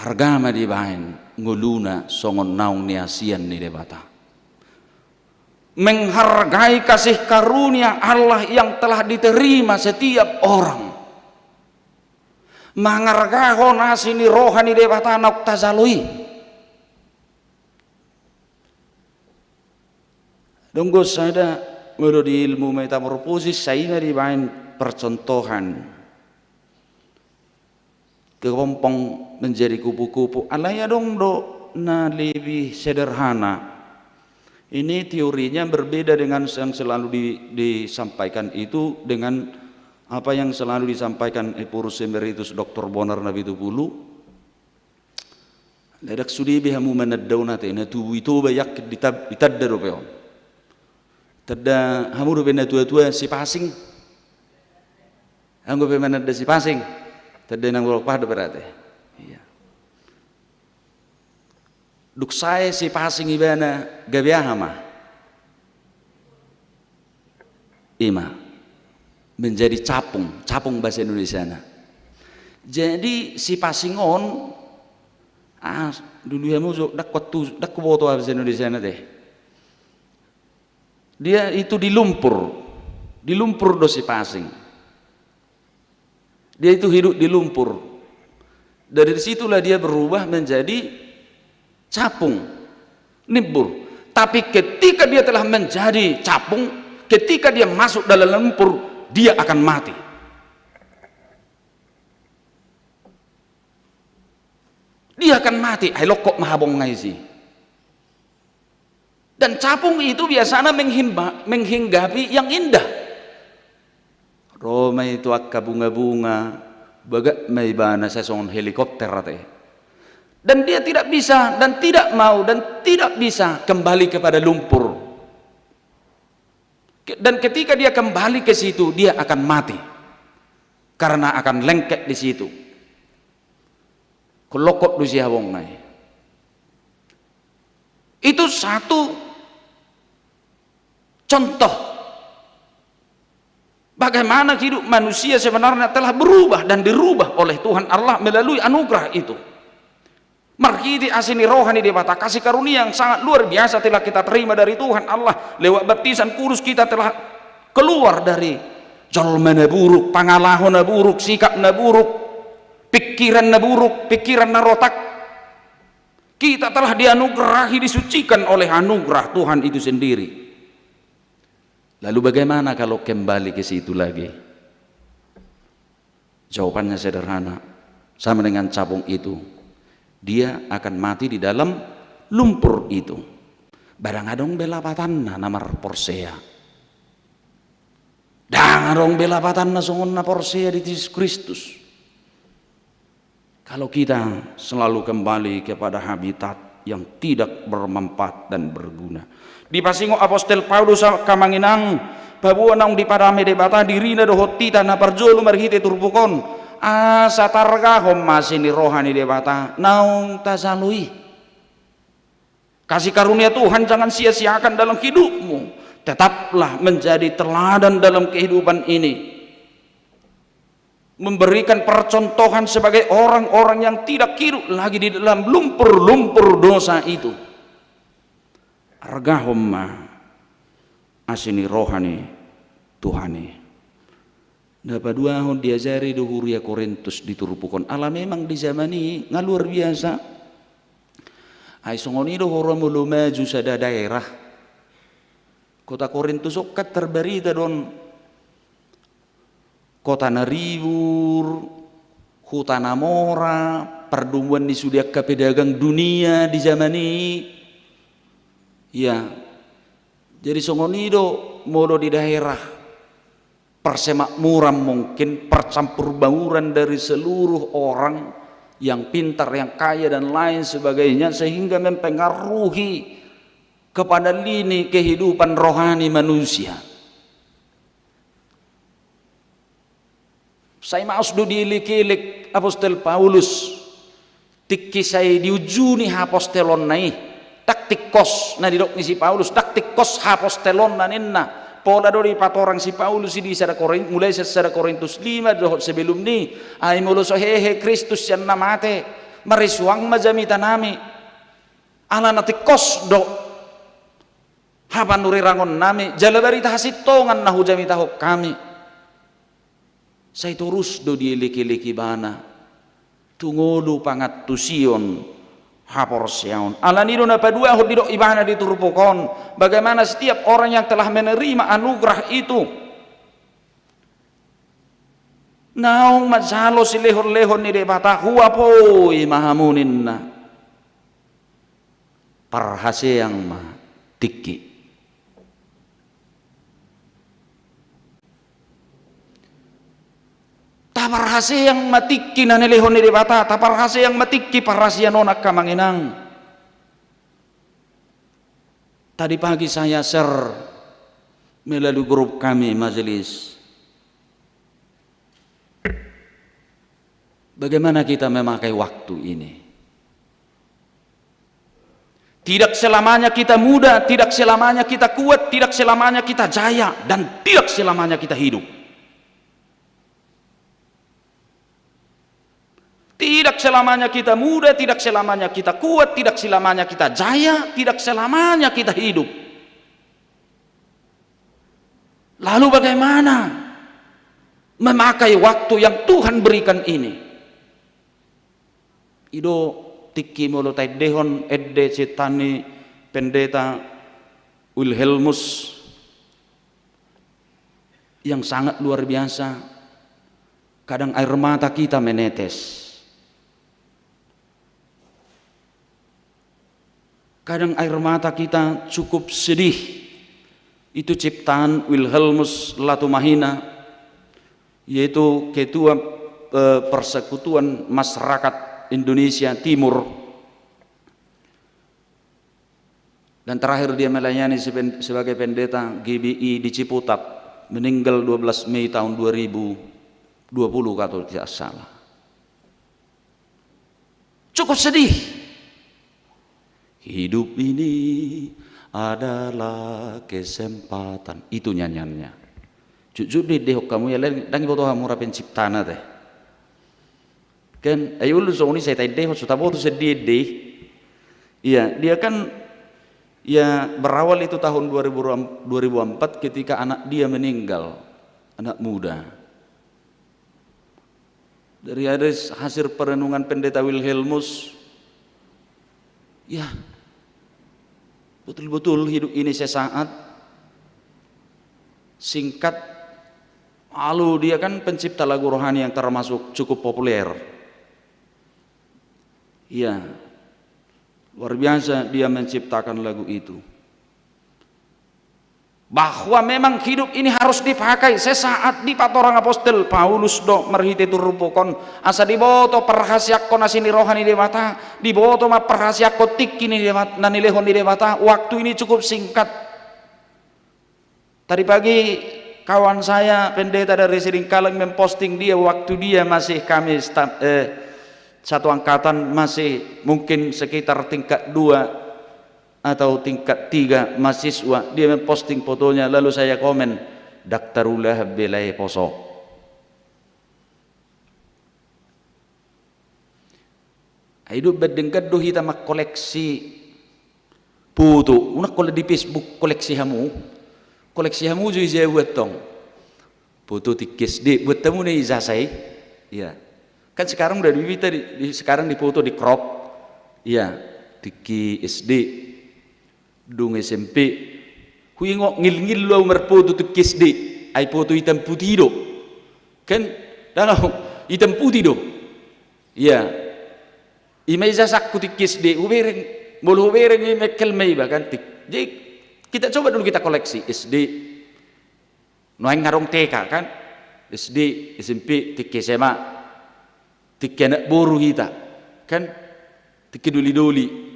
Arga ma dibaen ngoluna songon naung niasian ni Debata. Menghargai kasih karunia Allah yang telah diterima setiap orang. Mangargahon asi ni roha ni Debata naung tajalo i. Dong do sada, molo di ilmu metamorfosis, sai ma dibaen parcontohan. Kepompong menjadi kupu-kupu. Alai adong do na lebih sederhana. Ini teorinya berbeda dengan yang selalu di, disampaikan itu, dengan apa yang selalu disampaikan Ephorus Emeritus Doktor Bonar Napitupulu. Ndang sude be hamu mananda on ate, na tubu i Toba i angka ditab-, ditanda dope on. Tanda hamu dope na tua-tua Sipasing. Anggo pe mananda Sipasing, tanda inang bolok pahat dope ra ate. Ia. Dung sae Sipasing ibana gabe aha ma? Ima. Menjadi capung, capung bahasa Indonesiana. Jadi Sipasing on, ah, dulu ya musuh, ndang kuantusi, ndang kuboto bahasa Indonesiana ate. Dia itu di lumpur. Di lumpur do Sipasing. Dia itu hidup di lumpur. Dari situlah dia berubah menjadi capung, nimbur. Tapi ketika dia telah menjadi capung, ketika dia masuk dalam lumpur, dia akan mati. Dia akan mati, ai longkop ma habong na isi. Dan capung itu biasana menghimba-, menghinggapi yang indah. Ro ma i tu angka bunga-bunga, bagak ma ibana sai songon helikopter ate. Dan dia tidak bisa, dan tidak mau, dan tidak bisa kembali kepada lumpur. Ke-, dan ketika dia kembali ke situ, dia akan mati. Karena akan lengket di situ. Hollongkon do sihabongna i. Itu satu contoh bagaimana hidup manusia sebenarnya telah berubah dan dirubah oleh Tuhan Allah melalui anugerah itu. Marhite asi ni roha ni Debata, kasih karunia yang sangat luar biasa telah kita terima dari Tuhan Allah. Lewat baptisan kudus kita telah keluar dari jolma na buruk, pangalaho na buruk, sikap na buruk, pikiran na buruk, pikiran na rotak. Kita telah dianugerahi, disucikan oleh anugerah Tuhan itu sendiri. Lalu bagaimana kalau kembali ke situ lagi? Jawabannya sederhana, sama dengan capung itu. Dia akan mati di dalam lumpur itu. Ba ndang adong be lapatanna na marporsea. Ndang adong be lapatanna songon na porsea di Jesus Kristus. Kalau kita selalu kembali kepada habitat yang tidak bermanfaat dan berguna. Dipasingot apostel Paulus angka amang inang, paboa naung dipadame Debata dirina dohot hita na parjolo marhite turpuk on, asa targahon ma asi ni roha ni Debata naung tajalo i. Kasih karunia Tuhan jangan sia-siakan dalam hidupmu. Tetaplah menjadi teladan dalam kehidupan ini. Memberikan percontohan sebagai orang-orang yang tidak hidup lagi di dalam lumpur-lumpur dosa itu. Argahon ma asi ni roha ni Tuhan i. Na paduahon, diajari do huria Korintus di turpuk on. Ala memang di zaman i nga luar biasa. Ai songon i do huria molo maju sada daerah. Kota Korintus on kan terbarita do on kota na ribur, huta na mora, pardomuan ni sude angka pedagang dunia di zaman i. Ia, jadi songon i do molo di daerah persemakmuran, mungkin percampur bauran dari seluruh orang yang pintar, yang kaya, dan lain sebagainya, sehingga mempengaruhi kepada lini kehidupan rohani manusia. Sai maos do dielek-elek apostel Paulus. Tingki sai diujuni hapostelonna i, ndang tingkos na didok ni si Paulus, ndang tingkos hapostelonna ninna. Pola do dipatorang si Paulus i di sada Korin-, mulai sian sada Korintus lima dohot sebelum ni, ai molo so hehe Kristus sian na mate, marisuang ma jamitanami. Ala na tingkos do hapanurirangonnami, jala barita hasintongan na hujamitahon hami. Sai torus do dielek-elek ibana tu ngolu pangantusion haporseaon. Alani do na paduahon didok ibana di turpuk on, bagaimana setiap orang yang telah menerima anugerah itu naung manjalo silehon-lehon ni Debata, huapoi ma hamu ninna. Parhaseang ma tingki. Taparhaseang ma tingki na nilehon ni Debata, taparhaseang ma tingki parhasean on angka amang inang. Tadi pagi saya share melalui grup kami majelis. Bagaimana kita memakai waktu ini? Tidak selamanya kita muda, tidak selamanya kita kuat, tidak selamanya kita jaya, dan tidak selamanya kita hidup. Tidak selamanya kita muda, tidak selamanya kita kuat, tidak selamanya kita jaya, tidak selamanya kita hidup. Lalu bagaimana memakai waktu yang Tuhan berikan ini? I do tingki molo taendehon ende cinta ni Pendeta Wilhelmus yang sangat luar biasa. Kadang air mata kita menetes. Kadang air mata kita cukup sedih. Itu ciptaan Wilhelmus Latumahina, yaitu ketua, eh, Persekutuan Masyarakat Indonesia Timur. Dan terakhir dia melayani seben-, sebagai pendeta G B I di Ciputat, meninggal dua belas Mei tahun dua ribu dua puluh, kalau tidak salah. Cukup sedih. Hidup ini adalah kesempatan. Itu nyanyiannya. Jujur diendehon hamu ia, ndang diboto hamu ra penciptana te. Kan, ai ulu songon i sai taendehon, so taboto sian dia ende i. Ia, dia kan, ia berawal itu tahun dua ribu, dua ribu empat ketika anak dia meninggal, anak muda. Dari hasil perenungan Pendeta Wilhelmus, ya, betul-betul hidup ini sesaat, singkat, lalu dia kan pencipta lagu rohani yang termasuk cukup populer. Iya, luar biasa dia menciptakan lagu itu. Bahwa memang hidup ini harus dipakai sesaat. Dipatorang apostel Paulus do marhite turpuk on, asa diboto parhasiangkon asi ni roha ni Debata, diboto ma parhasiangkon tingki ni Debata, na nilehon ni Debata, waktu ini cukup singkat. Tadi pagi kawan saya pendeta dari Sidikalang memposting dia waktu dia masih kami sta-, eh, satu angkatan, masih mungkin sekitar tingkat dua atau tingkat tiga mahasiswa, dia memposting fotonya, lalu saya komen, "Ndang tarulahan be lae poso." Ai do, baen denggan do hita mangkoleksi foto, unang holan di Facebook koleksi hamu. Koleksi hamu jo ise buat tong. Foto tingki S D, buat hamu na ijazah i. Iya. Kan sekarang udah di, di, sekarang di foto di crop. Iya, tingki S D. Dung S M P. Huingot ngilngil do au marfoto tingki S D. Ai foto hitam putih do. Kan? Ndang au, hitam putih do. Iya. Ima ijazahku tingki S D, hubereng. Molo hubereng i mengkel ma iba kan. Tik. Jadi, kita coba dulu kita koleksi S D. Nuaeng adong T K kan, S D, S M P, tingki S M A, tingki anak boru hita kan, tingki doli-doli.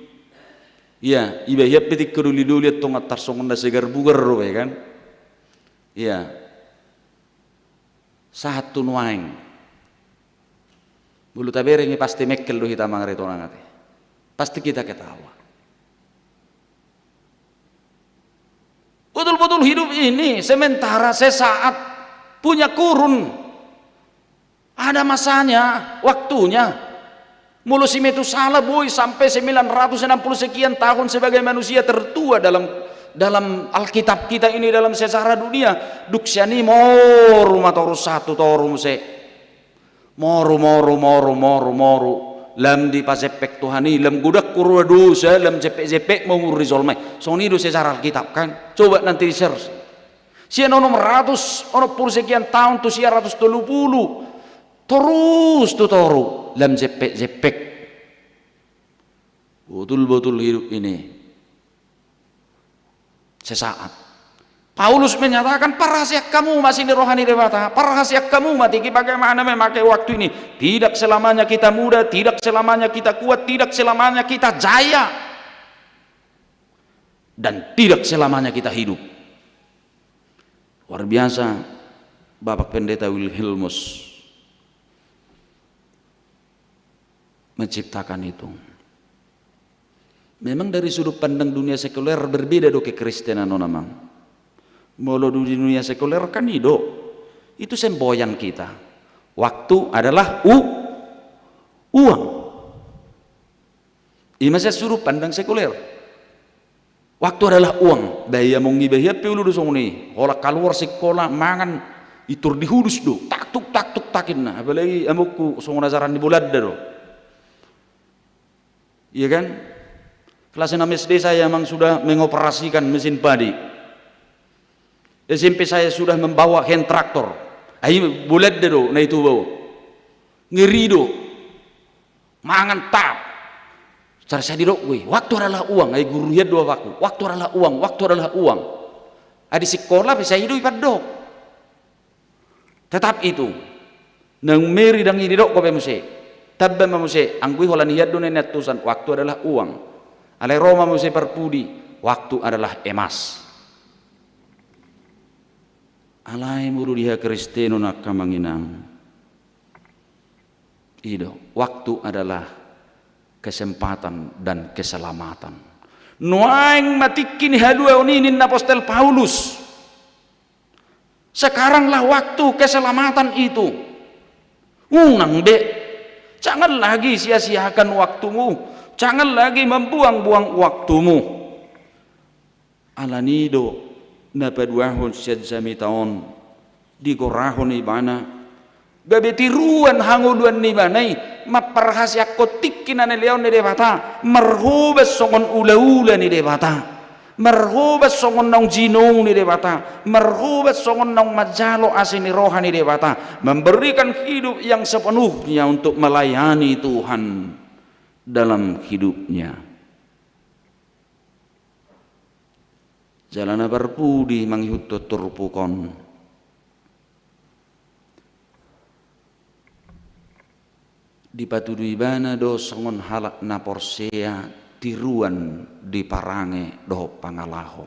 Iya, iba hian pe tingki doli-doli antong antar songon na segar bugar dope kan. Iya. Sahat tu nuaeng. Molo tabereng i pasti mengkel do hita mangaritonang ate. Pasti kita ketawa. Betul-betul hidup ini sementara, sesaat, punya kurun. Ada masanya, waktunya. Molo si Metusala boi sampai sembilan ratus enam puluh sekian tahun sebagai manusia tertua dalam, dalam Alkitab kita ini, dalam sejarah dunia. Dung sian i moru ma toru, sahat tu toru muse. Moru, moru, moru, moru, moru. Lam dipasempek Tuhan i, lam godang huroha dosa, lam jempek-jempek ma umur ni jolma i. Songon i do sejarah Alkitab kan. Coba nanti di-search. Sian onom ratus onom puluh sekian tahun tu sia ratus tolu puluh. Torus tu toru, lam jempek-jempek. Betul-betul hidup ini sesaat. Paulus menyatakan, parhasiang hamu ma asi ni roha ni Debata, parhasiang hamu ma tingki, bagaimana memakai waktu ini. Tidak selamanya kita muda, tidak selamanya kita kuat, tidak selamanya kita jaya. Dan tidak selamanya kita hidup. Luar biasa, Bapak Pendeta Wilhelmus menciptakan itu. Memang dari sudut pandang dunia sekuler berbeda do kekristenan on, amang. Molo di dunia sekuler kan i do. Itu semboyan kita. Waktu adalah u-, uang. Ima sian sudut pandang sekuler. Waktu adalah uang. Bah, ia molo iba hian pe ulu do songon i. Holan kaluar sikola, mangan, itur dihudus do. Tak tuk, tak tuk, tak inna. Apalagi amongku songon ajaran ni Bolanda do. Iya kan? Kelas enam S D saya, amang, sudah mengoperasikan mesin padi. S M P saya sudah membawa hand tractor. Ai Bolanda do na itubaon. Ngeri do. Mangan tap. Cara sai didok gue, waktu adalah uang, ai guru hian do bapakku. Waktu adalah uang, waktu adalah uang. Ai di sikola pe sai i do ipandok. Tetap itu. Nang meri ndang i didok, dope muse. Tamba ma muse, anggo i holan hian do na niantusan, waktu adalah uang. Alai ro ma muse parpudi, waktu adalah emas. Alai molo di hakristenon, angka amang inang, i do, waktu adalah kesempatan dan keselamatan. Nuaeng ma tingki ni haluaon i, ninna apostel Paulus. Sekaranglah waktu keselamatan itu. Unang be. Jangan lagi sia-siakan waktumu. Jangan lagi membuang-buang waktumu. Alani do na paduahon sian jamita on, digorahon ibana, gabe tiruan hangoluan ni ibana i, mamparhaseangkon tingki na nilehon ni Debata, marhobas songon ulaula ni Debata, marhobas songon naung jinong ni Debata, marhobas songon naung manjalo asi ni roha ni Debata, memberikan hidup yang sepenuhnya untuk melayani Tuhan dalam hidupnya. Jala na parpudi mangihuthon turpuk on, dipatudu ibana do songon halak na porsea tiruan di parange dohot pangalaho.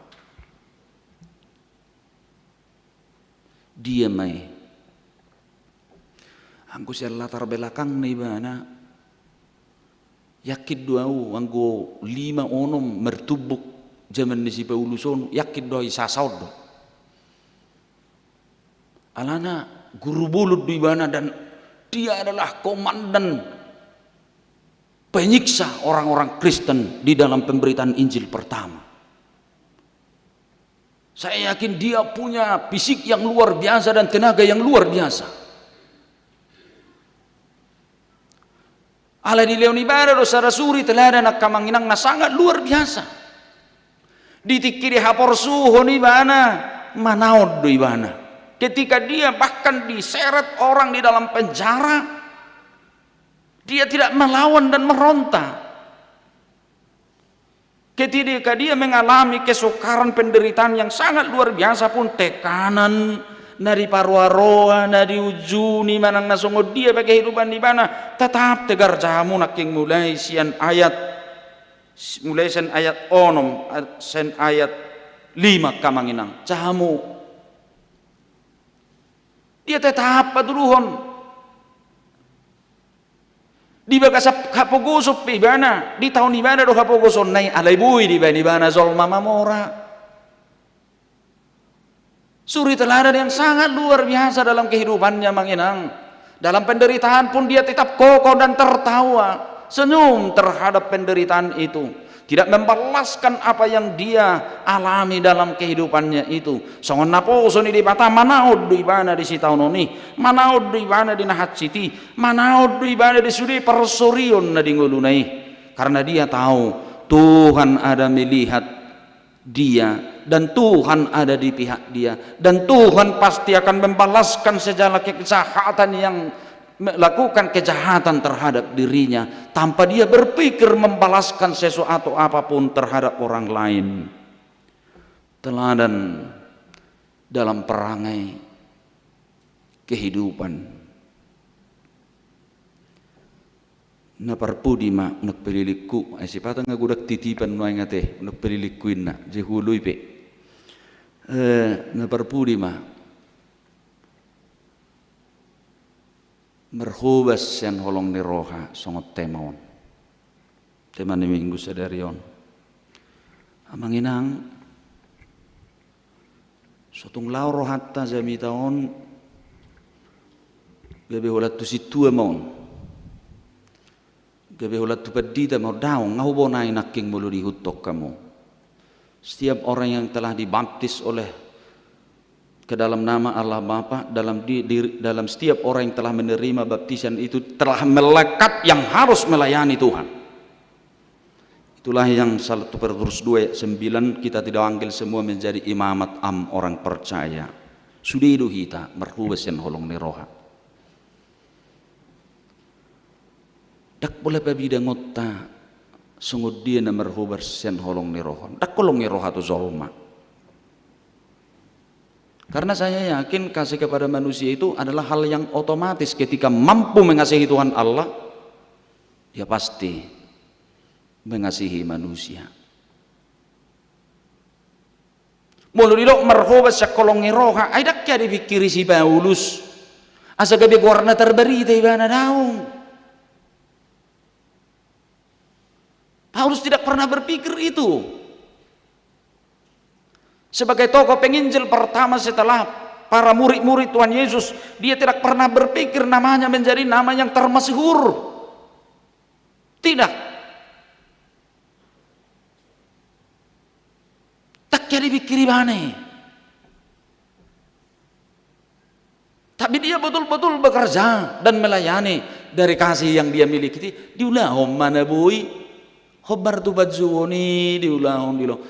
Dia ma i? Anggo sian latar belakangna ibana, yakin do au, anggo lima onom martumbuk zaman ni si Paulus on, yakin do au i sasaon do. Alana guru bolon do ibana dan dia adalah komandan penyiksa orang-orang Kristen di dalam pemberitaan Injil pertama. Saya yakin dia punya fisik yang luar biasa dan tenaga yang luar biasa. Alai dilehon ibana do sada suri teladan, angka amang inang, na sangat luar biasa. Di tingki dihaporsuhon ibana, manaon do ibana. Ketika dia bahkan diseret orang di dalam penjara, dia tidak melawan dan meronta. Ketika dia mengalami kesukaran, penderitaan yang sangat luar biasa pun, tekanan na diparoa-roa, na diujuni manang na songon dia pe kehidupan ni ibana, tetap tegar. Jaha hamu nangkin mulai sian ayat, mulai sian ayat onom, sian ayat lima, angka amang inang. Jaha hamu. Dia tetap patuduhon. Di bagasan hapogoson pe ibana, ditaon ibana do hapogosonna i, alai boi dibaen ibana jolma mamora. Suri teladan yang sangat luar biasa dalam kehidupannya, amang inang. Dalam penderitaan pun dia tetap kokoh dan tertawa, senyum terhadap penderitaan itu. Tidak membalaskan apa yang dia alami dalam kehidupannya itu. Songon naposo ni Debata, manaon do ibana di sitaonon i, manaon do ibana di na hansit i, manaon do ibana di sude parsorion na di ngoluna i. Karena dia tahu Tuhan ada melihat dia dan Tuhan ada di pihak dia, dan Tuhan pasti akan membalaskan segala kejahatan yang melakukan kejahatan terhadap dirinya tanpa dia berpikir membalaskan sesuatu apapun terhadap orang lain. Teladan dalam perangai kehidupan. Na parpudi ma, unang pe lilingku, ai sipata nga godang titipan nuaeng ate, unang pe lilingku inna, je huoloi pe. Eh, na parpudi ma. Marhobas sian holong ni roha songon tema on. Tema ni minggu sadari on. Amang inang, so tung laho rohanta jamita on, gabe holan tu sintua ma on. Gabe holan tu pandita ma on, daong, nga hubonai nangkin molo diihuthon hamu. Setiap orang yang telah dibaptis oleh ke dalam nama Allah Bapa, dalam di, di, dalam setiap orang yang telah menerima baptisan itu telah melekat yang harus melayani Tuhan. Itulah yang satu Petrus dua ayat sembilan, kita dipanggil semua menjadi imamat am orang percaya. Sude do hita marhobas sian holong ni roha. Ndang pola pabidangonta songon dia na marhobas sian holong ni roha. Ndang holong ni roha tu jolma. Karena saya yakin kasih kepada manusia itu adalah hal yang otomatis. Ketika mampu mengasihi Tuhan Allah, dia pasti mengasihi manusia. Molo didok marhobas sian holong ni roha, ai ndang hea dipingkiri si Paulus asa gabe goarna tarbarita ibana, daong. Paulus tidak pernah berpikir itu. Sebagai tokoh penginjil pertama setelah para murid-murid Tuhan Yesus, dia tidak pernah berpikir namanya menjadi nama yang termasyhur. Tidak. Tangkas dipikiri ibana i. Tapi dia betul-betul bekerja dan melayani dari kasih yang dia miliki. Diulahon ma na boi. Hombar tu panjouon i diulahon, diulahon.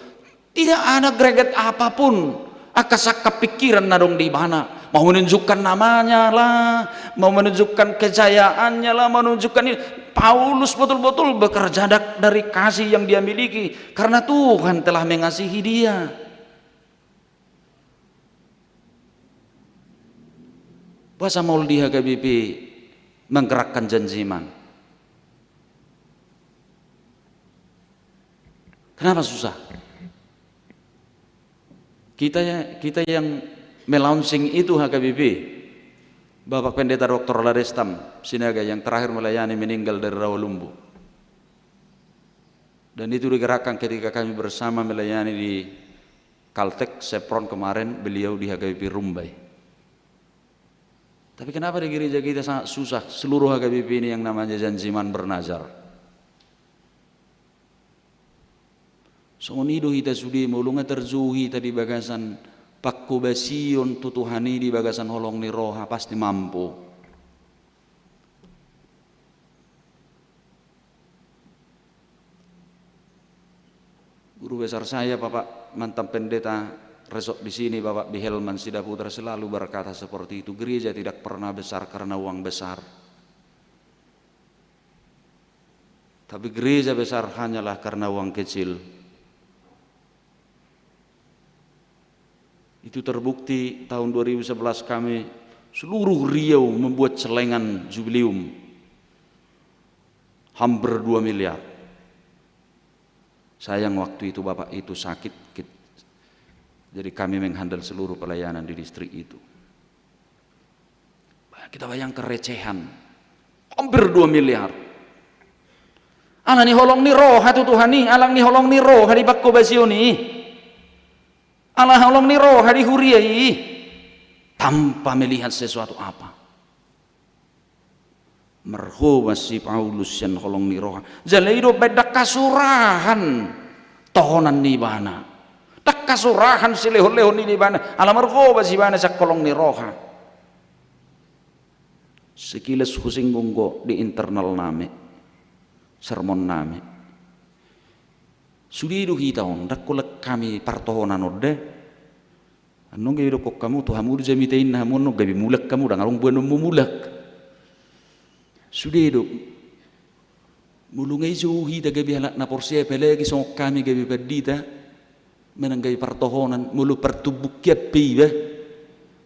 Tidak ada greget apapun angka sangkap pikiran na adong di ibana. Mau menunjukkan namanya lah, mau menunjukkan kejayaannya lah, menunjukkan ini. Paulus betul-betul bekerja da-, dari kasih yang dia miliki. Karena Tuhan telah mengasihi dia. Boasa maol di H K B P menggerakkan janji iman? Kenapa susah? Kita ya, kita yang melaunching itu H K B P, Bapak Pendeta Doktor Larestam Sinaga yang terakhir melayani meninggal dari Rawalumbu. Dan itu digerakkan ketika kami bersama melayani di Caltex Chevron kemarin, beliau di H K B P Rumbai. Tapi kenapa di gereja kita sangat susah seluruh H K B P ini yang namanya janji iman bernazar? Songon i do hita sude, molo nga tarjou hita di bagasan pangkobasion tu Tuhan i di bagasan holong ni roha, pasti mampu. Guru besar saya, Bapak mantan pendeta resort di sini, Bapak Bihelman Sidaputra, selalu berkata seperti itu, gereja tidak pernah besar karena uang besar. Tapi gereja besar hanyalah karena uang kecil. Itu terbukti tahun dua ribu sebelas kami seluruh Riau membuat celengan jubileum. Hampir dua miliar. Sayang waktu itu bapak itu sakit, kit-, jadi kami menghandle seluruh pelayanan di distrik itu. Kita bayangkan recehan. Hampir dua miliar. Ala ni holong ni roha tu Tuhan i, ala ni holong ni roha di pangkobasion i. Ala holong ni roha di huria i. Tanpa melihat sesuatu apa. Marhobas si Paulus sian holong ni roha. Jala i do umbaen ndang hasurahan tohonan ni ibana. Ndang hasurahan silehonlehon ni ibana. Ala marhobas ibana sian holong ni roha. Sekilas husinggung do di internal nami, sermon nami. Sude do hita on, ndang holan hami partohonan on da. Annon gabe didokkon hamu tu hamu do jamita inna hamu, annon gabe mulak hamu, ndang adong boanonmu mulak. Sude do. Molo nga dijou hita gabe halak na porsea, apalagi songon hami gabe pandita, manang gabe partohonan, molo partumbuk hian pe iba,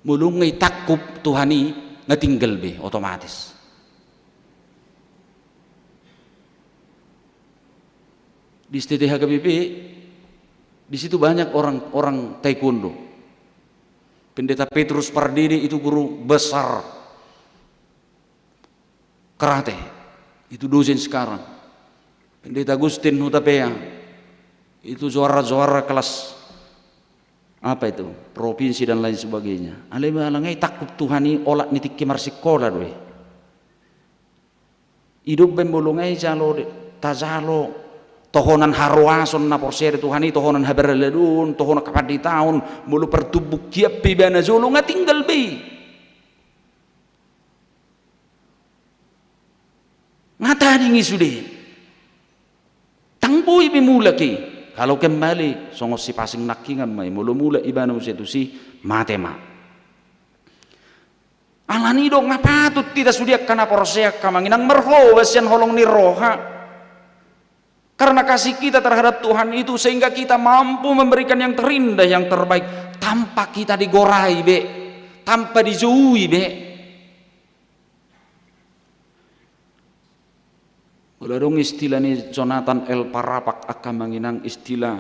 molo nga ditangkup Tuhan i, nga tinggal be, otomatis. Di S T T H K B P, di situ banyak orang, orang taekwondo. Pendeta Petrus Pardede itu guru besar karate, itu dosen sekarang. Pendeta Agustin Hutapea, itu juara-juara kelas, apa itu, provinsi dan lain sebagainya. Alai molo nga ditangkup Tuhan i, olat ni tingki marsikola do i. I do umbaen molo nga dijalo de-, tajalo tohonan haroason na porsea di Tuhan i, tohonan habaraladoon, tohonan hapanditaon, molo partumbuk hian pe ibana jolo, nga tinggal be i. Nga tading i sude. Ndang boi be mulak i. Kalau kembali, songon sipasing nangkingan ma i. Molo mulak ibana muse tusi, mate ma. Ala ni do nga patut hita sude angka na porsea, angka amang inang, marhobas sian holong ni roha. Karena kasih kita terhadap Tuhan itu sehingga kita mampu memberikan yang terindah, yang terbaik, tanpa kita digorai be, tanpa dijoui be. Molo adong istilah ni Jonathan L. Parapak, angka amang inang, istilah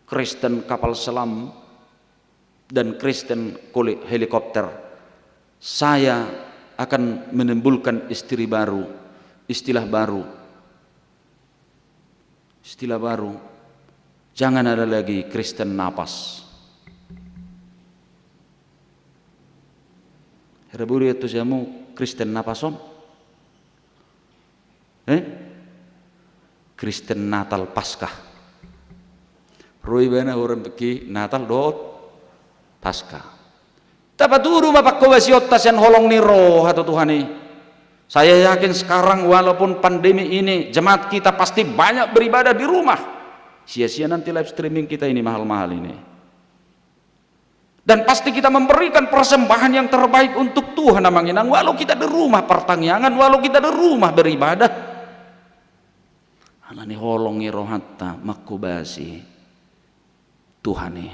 Kristen kapal selam dan Kristen kulit helikopter, saya akan menimbulkan istri baru, istilah baru. Istilah baru, jangan ada lagi Kristen napas. Hera buru ya tu siamu Kristen napas on. Eh? Kristen Natal Paskah. Ro ibana holan pekki Natal dohot Paskah. Tapatudu ma pangkobasionta sian holong ni roha tu Tuhan i. Saya yakin sekarang walaupun pandemi ini, jemaat kita pasti banyak beribadah di rumah. Sia-sia nanti live streaming kita ini mahal-mahal ini. Dan pasti kita memberikan persembahan yang terbaik untuk Tuhan, amang inang, walau kita di rumah partangiangan, walau kita di rumah beribadah. Alani holong ni rohanta mangkobasi Tuhan i.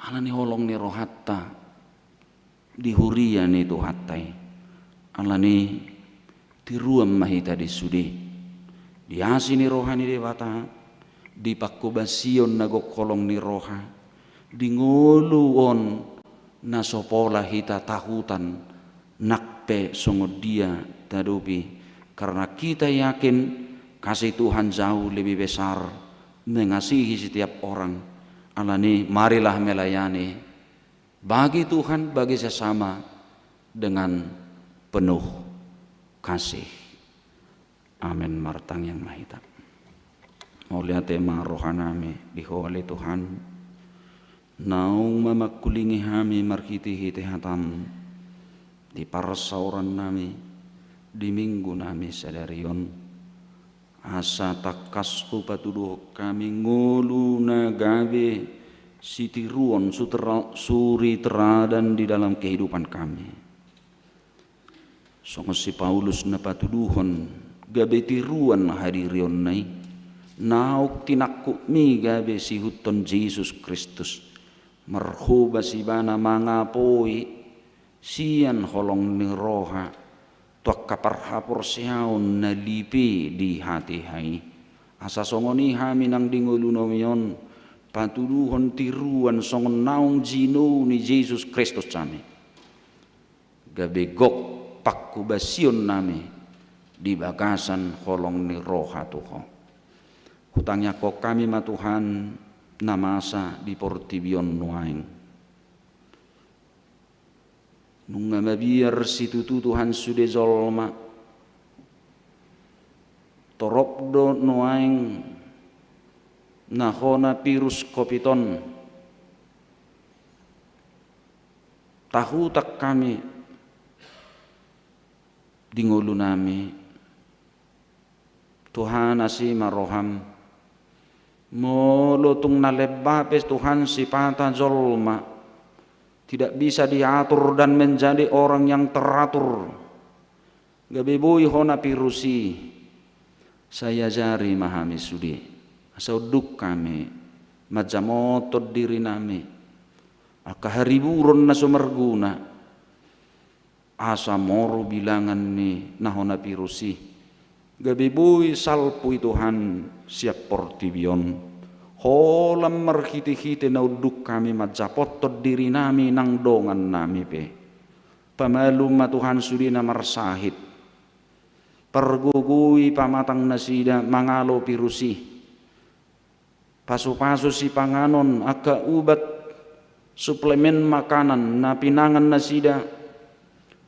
Alani holong ni rohanta di huria ni Tuhanta i. Alani tiruan ma hita di sude. Di asi ni roha ni Debata, di pangkobasion na gok holong ni roha, di ngolu on na so pola hita tahutan, nang pe songon dia tadopi. Karena kita yakin kasih Tuhan jauh lebih besar, mengasihi setiap orang. Alani marilah melayani bagi Tuhan, bagi sesama dengan penuh kasih. Amen. Martangiang ma hita. Mauliate ma rohanami di Ho ale Tuhan, naung mamangkulingi hami marhitehite hataM di parsaorannami di minggunami sadari on. Asa tangkas Hupatuduhon hami ngolu na gabe sitiruon, sutra-, suri teladan di dalam kehidupan kami. Songon si Paulus na patuduhon gabe tiruan hadirionna i, naung tinangkupmi gabe siihuthon Jesus Kristus, marhobas ibana mangapoi sian holong ni roha tu angka parhaporseaon na lipe di hatiha i. Asa songon i hami nang di ngolunami on patuduhon tiruan songon naung jinou ni Jesus Kristus hami. Gabe gok pangkobasionnami di bagasan holong ni roha tu Ho. Hutangiangkon hami ma Tuhan na masa di portibi on nuaeng. Nunga mabiar situtu Tuhan sude jolma. Torop do nuaeng na hona virus covid on. Tahutan hami di ngolunami. Tuhan, asi ma roham. Molo tung na lemba pe Tuhan sipata jolma tidak bisa diatur dan menjadi orang yang teratur, gabe boi hona virus i, sai ajari ma hami sude asa unduk hami manjamothon dirinami angka hariburon na so marguna. Asa moru bilangan ni na hona virus i, gabe boi salpu i Tuhan sian portibi on. Holan marhitehite na unduk hami manjamothon dirinami nang dongannami pe. Pamalum ma Tuhan sude na marsahit. Pargogoi pamatang nasida mangalo virus i. Pasupasu sipanganon, angka ubat, suplemen makanan na pinangan nasida,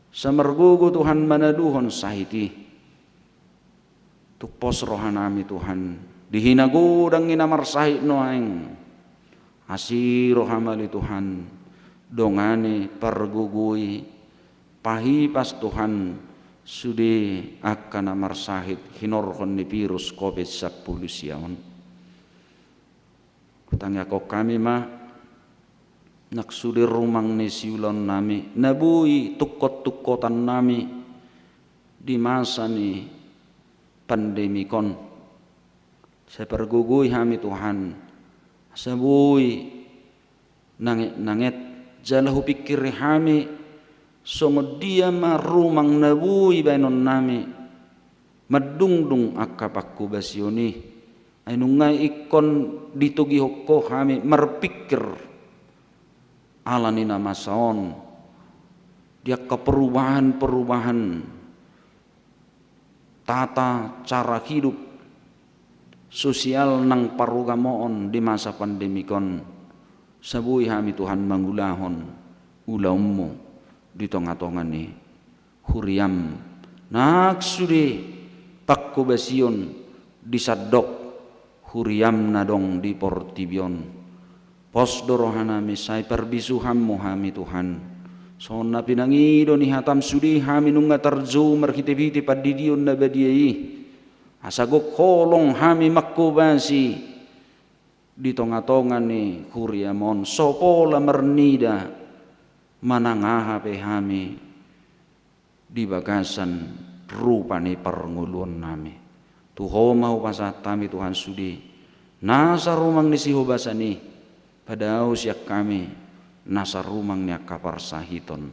sai margogo Tuhan manaluhon sahit i. Tung pos rohanami Tuhan, di hinagodang i na marsahit nuaeng. Asi roham ale Tuhan, dongani, pargogoi, pahipas Tuhan sude angka na marsahit hinorhon ni virus covid sampulu sia on. Hutangiangkon hami ma nang sude rumang ni siulaonnami na boi tungkot-tungkotannami di masa ni pandemik on. Sai pargogoi hami Tuhan, asa boi nanget-nanget jala hupingkiri hami songon dia ma rumang na boi baenonnami mandungdung angka pangkobasion i. Ai nunga ingkon ditogihon Ho hami marpingkir ala ni na masa on di angka perubahan-perubahan tata cara hidup, sosial nang parugamoon di masa pandemik on, saboi hami Tuhan mangulahon ulaonmu di tonga-tonga ni huriam, nang sude panghobasion di sandok huriam na adong di portibi on. Pos do rohanami, sai parbisuhanmu hami Tuhan. Songon na pinangido ni hatam, sude hami nunga tarjou marhite-hite pandidion na badia i, asa gok holong hami manghobasi di tonga-tonga ni huriam on, so pola marnida manang aha pe hami di bagasan rupa ni parngoluonnami. Tu Ho ma hupasahat hami Tuhan sude na sarumang ni sihobasan i, padao sian hami na sarumang ni angka parsahiton,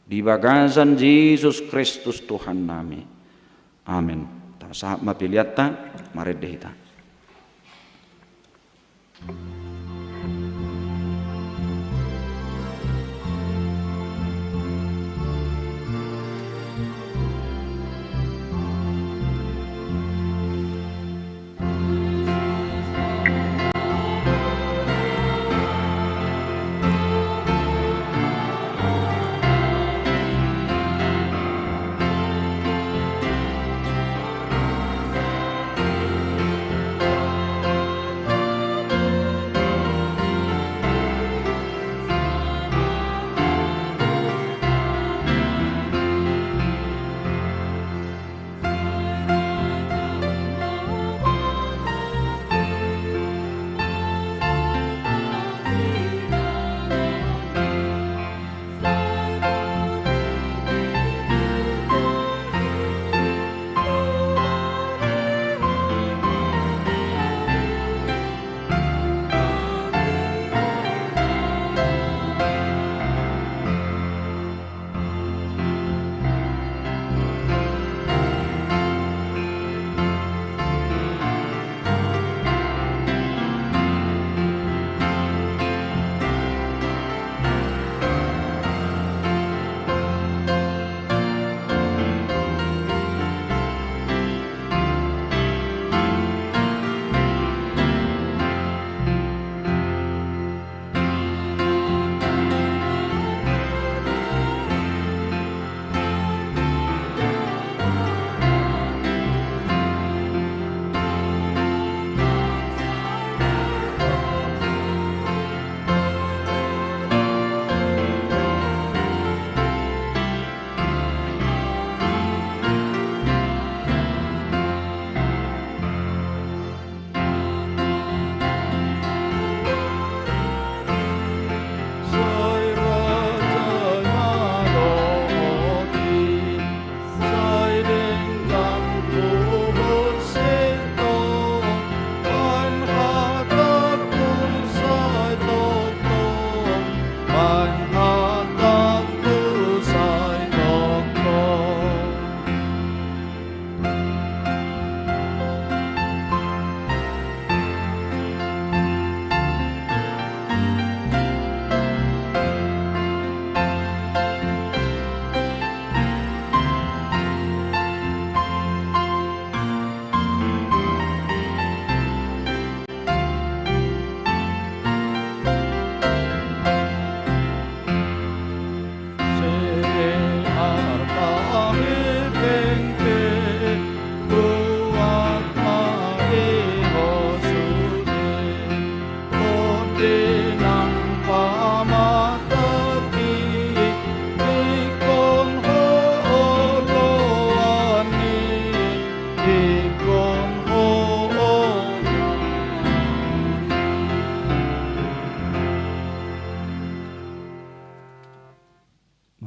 di bagasan Jesus Kristus Tuhannami. Amen. Tapasahat ma peleanta, marende hita.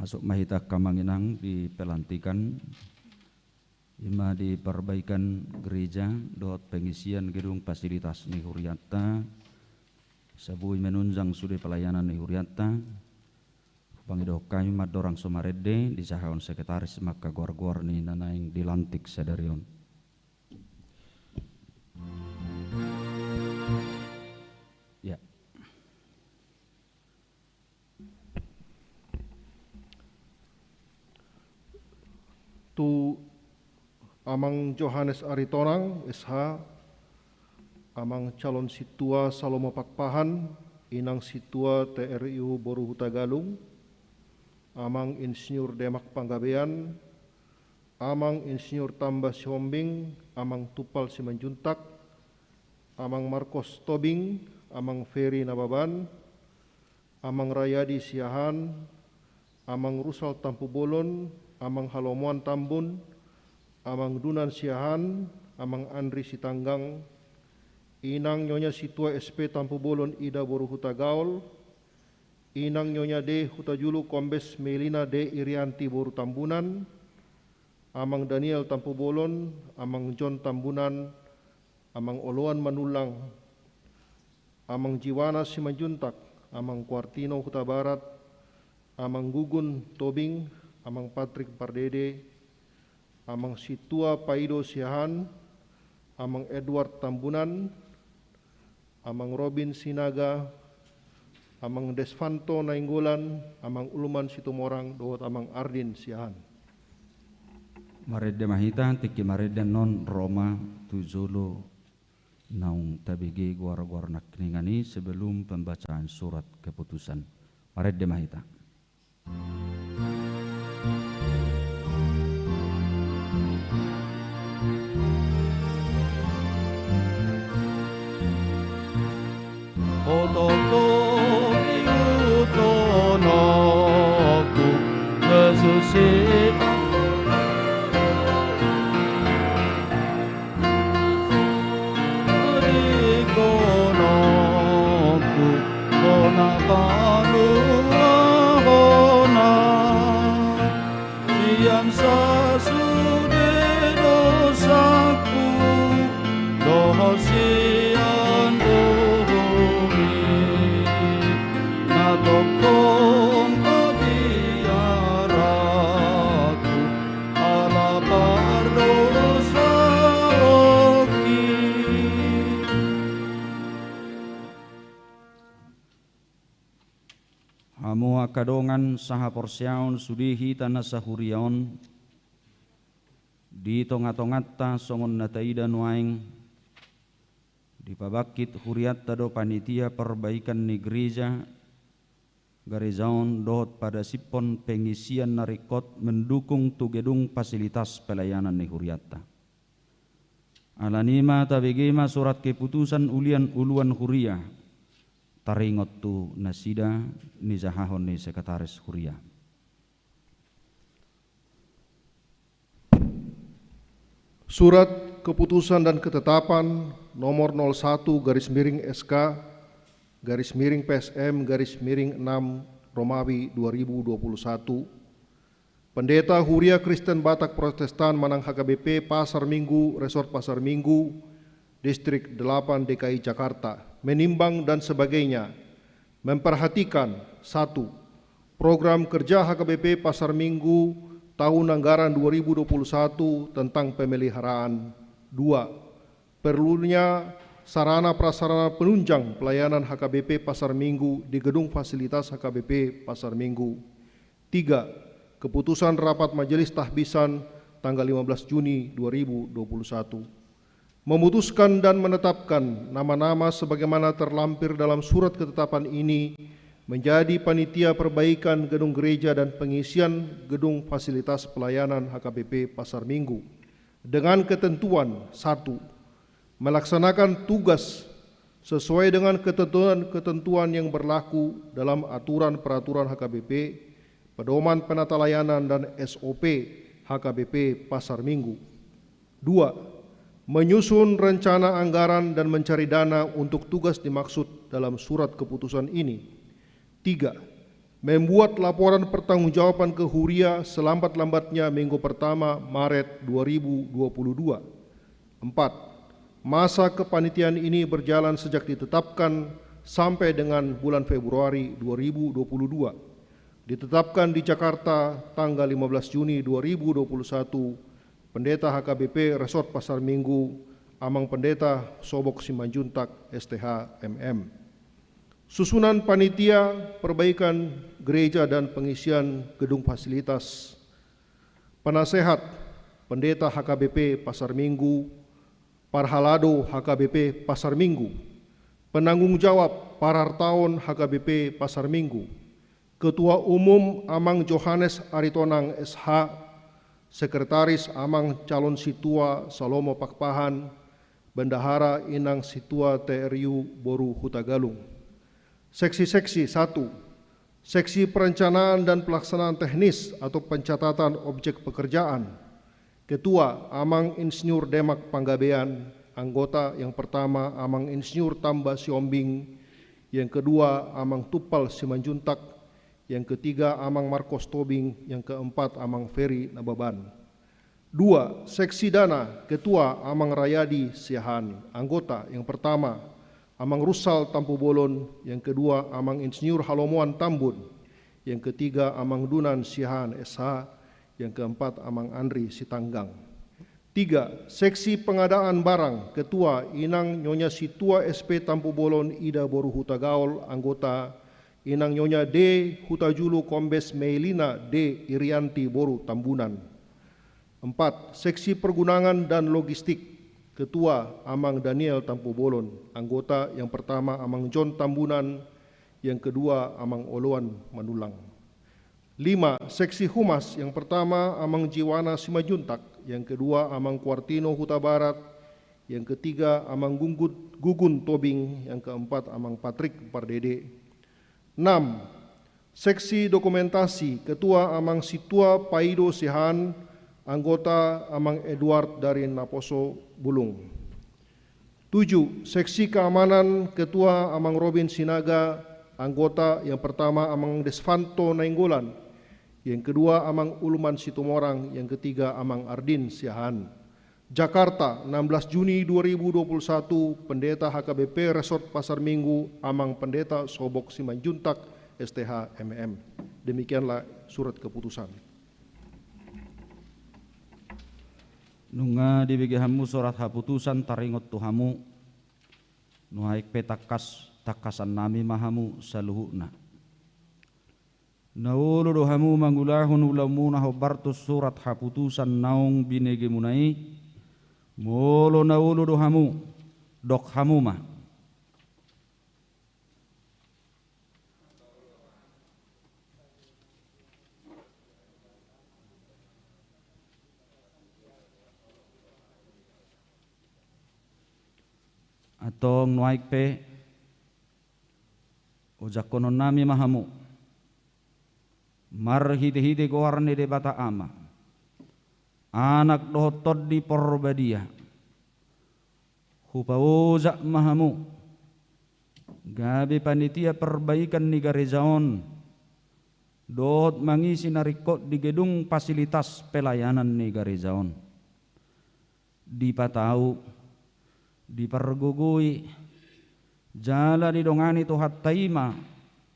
Masuk ma hita angka amang inang di pelantikan, ima di perbaikan gereja dohot pengisian gedung fasilitas ni hurianta, saboi manunjang sude pelayanan ni hurianta. Pangidohon hami mandorang so marende, disahathon sekretaris ma angka goar-goar ni na naeng dilantik sadari on. Ya. Tu Amang Johannes Aritonang, S H, Amang calon sintua Salomo Pakpahan, inang sintua T R I U Boru Hutagalung, Amang Insinyur Demak Panggabean, Amang Insinyur Tamba Sihombing, Amang Tumpal Simanjuntak, Amang Markos Tobing, Amang Feri Nababan, Amang Rayadi Siahaan, Amang Rusal Tampubolon, Amang Halomoan Tambun, Amang Dunan Siahaan, Amang Andri Sitanggang, Inang Nyonya Sintua S P Tampubolon Ida Boru Hutagaol, Inang Nyonya D Hutajulu Kombes Melina D Irianti Boru Tambunan, Amang Daniel Tampubolon, Amang John Tambunan, Amang Oloan Manullang, Amang Jiwana Simanjuntak, Amang Kuartino Hutabarat, Amang Gugun Tobing, Amang Patrik Pardede, Amang Sintua Paido Siahaan, Amang Edward Tambunan, Amang Robin Sinaga, Amang Desfanto Nainggolan, Amang Ulman Situmorang, dohot Amang Ardin Siahaan. Marende ma hita, tingki marende annon ro ma tu jolo naung tabege goar-goar nangkiningan i sebelum pembacaan surat keputusan. Marende ma hita. Oto-oto iutononku kesusahan. Rikononku hona paluahon, sian sasude dosaku dohot sian bohumi, na tongtong do biaraku ala pardosaonki. Hamu angka dongan sahaporseaon, sude hita na sahuria on, di tonga-tonganta songon na taida nuaeng, dipabangkit hurianta do panitia perbaikan ni gereja, gareja on dohot padasiphon pengisian na ringkot mendukung tu gedung fasilitas pelayanan ni hurianta. Alani i ma tabege ma surat keputusan ulian uluan huria, taringot tu nasida nijahahon ni sekretaris huria. Surat keputusan dan ketetapan nomor nol satu garis miring S K garis miring P S M garis miring enam Romawi dua ribu dua puluh satu. Pendeta Huria Kristen Batak Protestan manang H K B P Pasar Minggu, Resort Pasar Minggu, Distrik delapan D K I Jakarta, menimbang dan sebagainya, memperhatikan, satu, program kerja H K B P Pasar Minggu tahun anggaran dua ribu dua puluh satu tentang pemeliharaan. Dua, perlunya sarana prasarana penunjang pelayanan H K B P Pasar Minggu di gedung fasilitas H K B P Pasar Minggu. Tiga, keputusan rapat Majelis Tahbisan tanggal lima belas Juni dua ribu dua puluh satu. Memutuskan dan menetapkan nama-nama sebagaimana terlampir dalam surat ketetapan ini menjadi panitia perbaikan gedung gereja dan pengisian gedung fasilitas pelayanan H K B P Pasar Minggu dengan ketentuan, satu, melaksanakan tugas sesuai dengan ketentuan-ketentuan yang berlaku dalam aturan peraturan H K B P, pedoman penata layanan dan S O P H K B P Pasar Minggu. Dua, menyusun rencana anggaran dan mencari dana untuk tugas dimaksud dalam surat keputusan ini. Tiga, membuat laporan pertanggungjawaban ke huria selambat-lambatnya minggu pertama Maret dua ribu dua puluh dua. Empat, masa kepanitiaan ini berjalan sejak ditetapkan sampai dengan bulan Februari dua ribu dua puluh dua. Ditetapkan di Jakarta tanggal lima belas Juni dua ribu dua puluh satu, Pendeta H K B P Resort Pasar Minggu, Amang Pendeta Sobok Simanjuntak, S T H, M M. Susunan panitia perbaikan gereja dan pengisian gedung fasilitas. Penasehat, Pendeta H K B P Pasar Minggu, Parhalado H K B P Pasar Minggu. Penanggung jawab parartaon H K B P Pasar Minggu. Ketua Umum Amang Johannes Aritonang S H, Sekretaris Amang Calon Sintua Salomo Pakpahan, Bendahara Inang Sintua T R U boru Hutagalung. Seksi-seksi. Satu, Seksi Perencanaan dan Pelaksanaan Teknis atau Pencatatan Objek Pekerjaan. Ketua, Amang Insinyur Demak Panggabean. Anggota yang pertama, Amang Insinyur Tamba Siombing. Yang kedua, Amang Tumpal Simanjuntak. Yang ketiga, Amang Markos Tobing. Yang keempat, Amang Ferry Nababan. Dua, Seksi Dana. Ketua, Amang Rayadi Siahaan. Anggota yang pertama, Amang Rusal Tampubolon. Yang kedua, Amang Insinyur Halomoan Tambun. Yang ketiga, Amang Dunan Siahaan S H. Yang keempat, Amang Andri Sitanggang. Tiga, Seksi Pengadaan Barang. Ketua, Inang Nyonya Sintua S P Tampubolon Ida boru Hutagaol. Anggota, Inang Nyonya D Hutajulu Kombes Melina D Irianti boru Tambunan. Empat, Seksi Pergunangan dan Logistik. Ketua, Amang Daniel Tampubolon. Anggota yang pertama, Amang John Tambunan. Yang kedua, Amang Oloan Manulang. Lima, Seksi Humas. Yang pertama, Amang Jiwana Simanjuntak. Yang kedua, Amang Kuartino Hutabarat. Yang ketiga, Amang Gunggun, Gugun Tobing. Yang keempat, Amang Patrik Pardede. Enam, Seksi Dokumentasi. Ketua, Amang Sintua Paido Siahaan. Anggota, Amang Edward dari Naposo Bulung. Tujuh, Seksi Keamanan. Ketua, Amang Robin Sinaga. Anggota yang pertama, Amang Desfanto Nainggolan. Yang kedua, Amang Ulman Situmorang. Yang ketiga, Amang Ardin Siahaan. Jakarta, enam belas Juni dua ribu dua puluh satu, Pendeta H K B P Resort Pasar Minggu, Amang Pendeta Sobok Simanjuntak, S T H, M M. Demikianlah surat keputusan. Nunga dibege hamu surat haputusan, taringot tu hamu, nuaeng pe tangkas, tangkasan nami ma hamu saluhutna. Na olo do hamu mangulahon ulaonmuna hombar tu surat haputusan naung binegemuna i? Molo na olo do hamu, dok hamu ma. Antong nuaeng pe, ojakkonon nami ma hamu, marhitehite goar ni Debata Ama, Anak dohot Tondi Porbadia, hupaojak ma hamu gabe panitia perbaikan ni gareja on, dohot mangisi na ringkot di gedung fasilitas pelayanan ni gareja on. Dipatau, dipargogoi, jala didongani Tuhanta i ma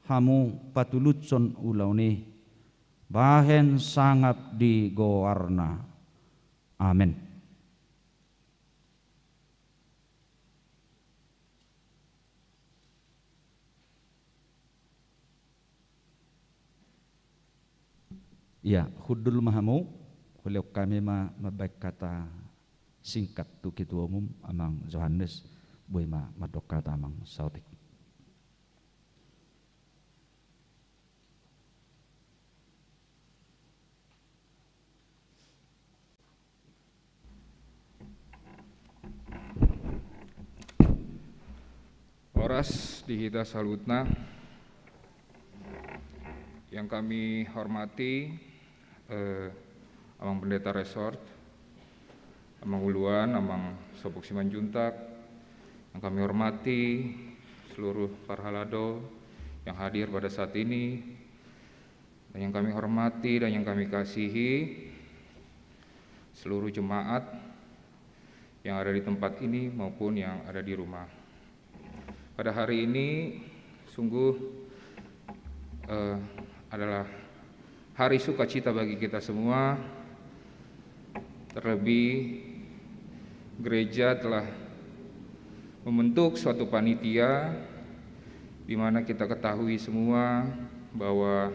hamu patulushon ulaon i, bahen sangap di goarna. Amen. Ia, hundul ma hamu, hulehon hami ma mambahen hata singkat tu Ketua Umum, Amang Johannes, boi ma mandok hata Amang saotik. Horas di hita saluhutna. Yang kami hormati, eh, Amang Pendeta Resort, Amang Uluan, Amang Sobok Simanjuntak, yang kami hormati seluruh parhalado yang hadir pada saat ini, dan yang kami hormati dan yang kami kasihi seluruh jemaat yang ada di tempat ini maupun yang ada di rumah. Pada hari ini sungguh, eh, adalah hari sukacita bagi kita semua. Terlebih gereja telah membentuk suatu panitia di mana kita ketahui semua bahwa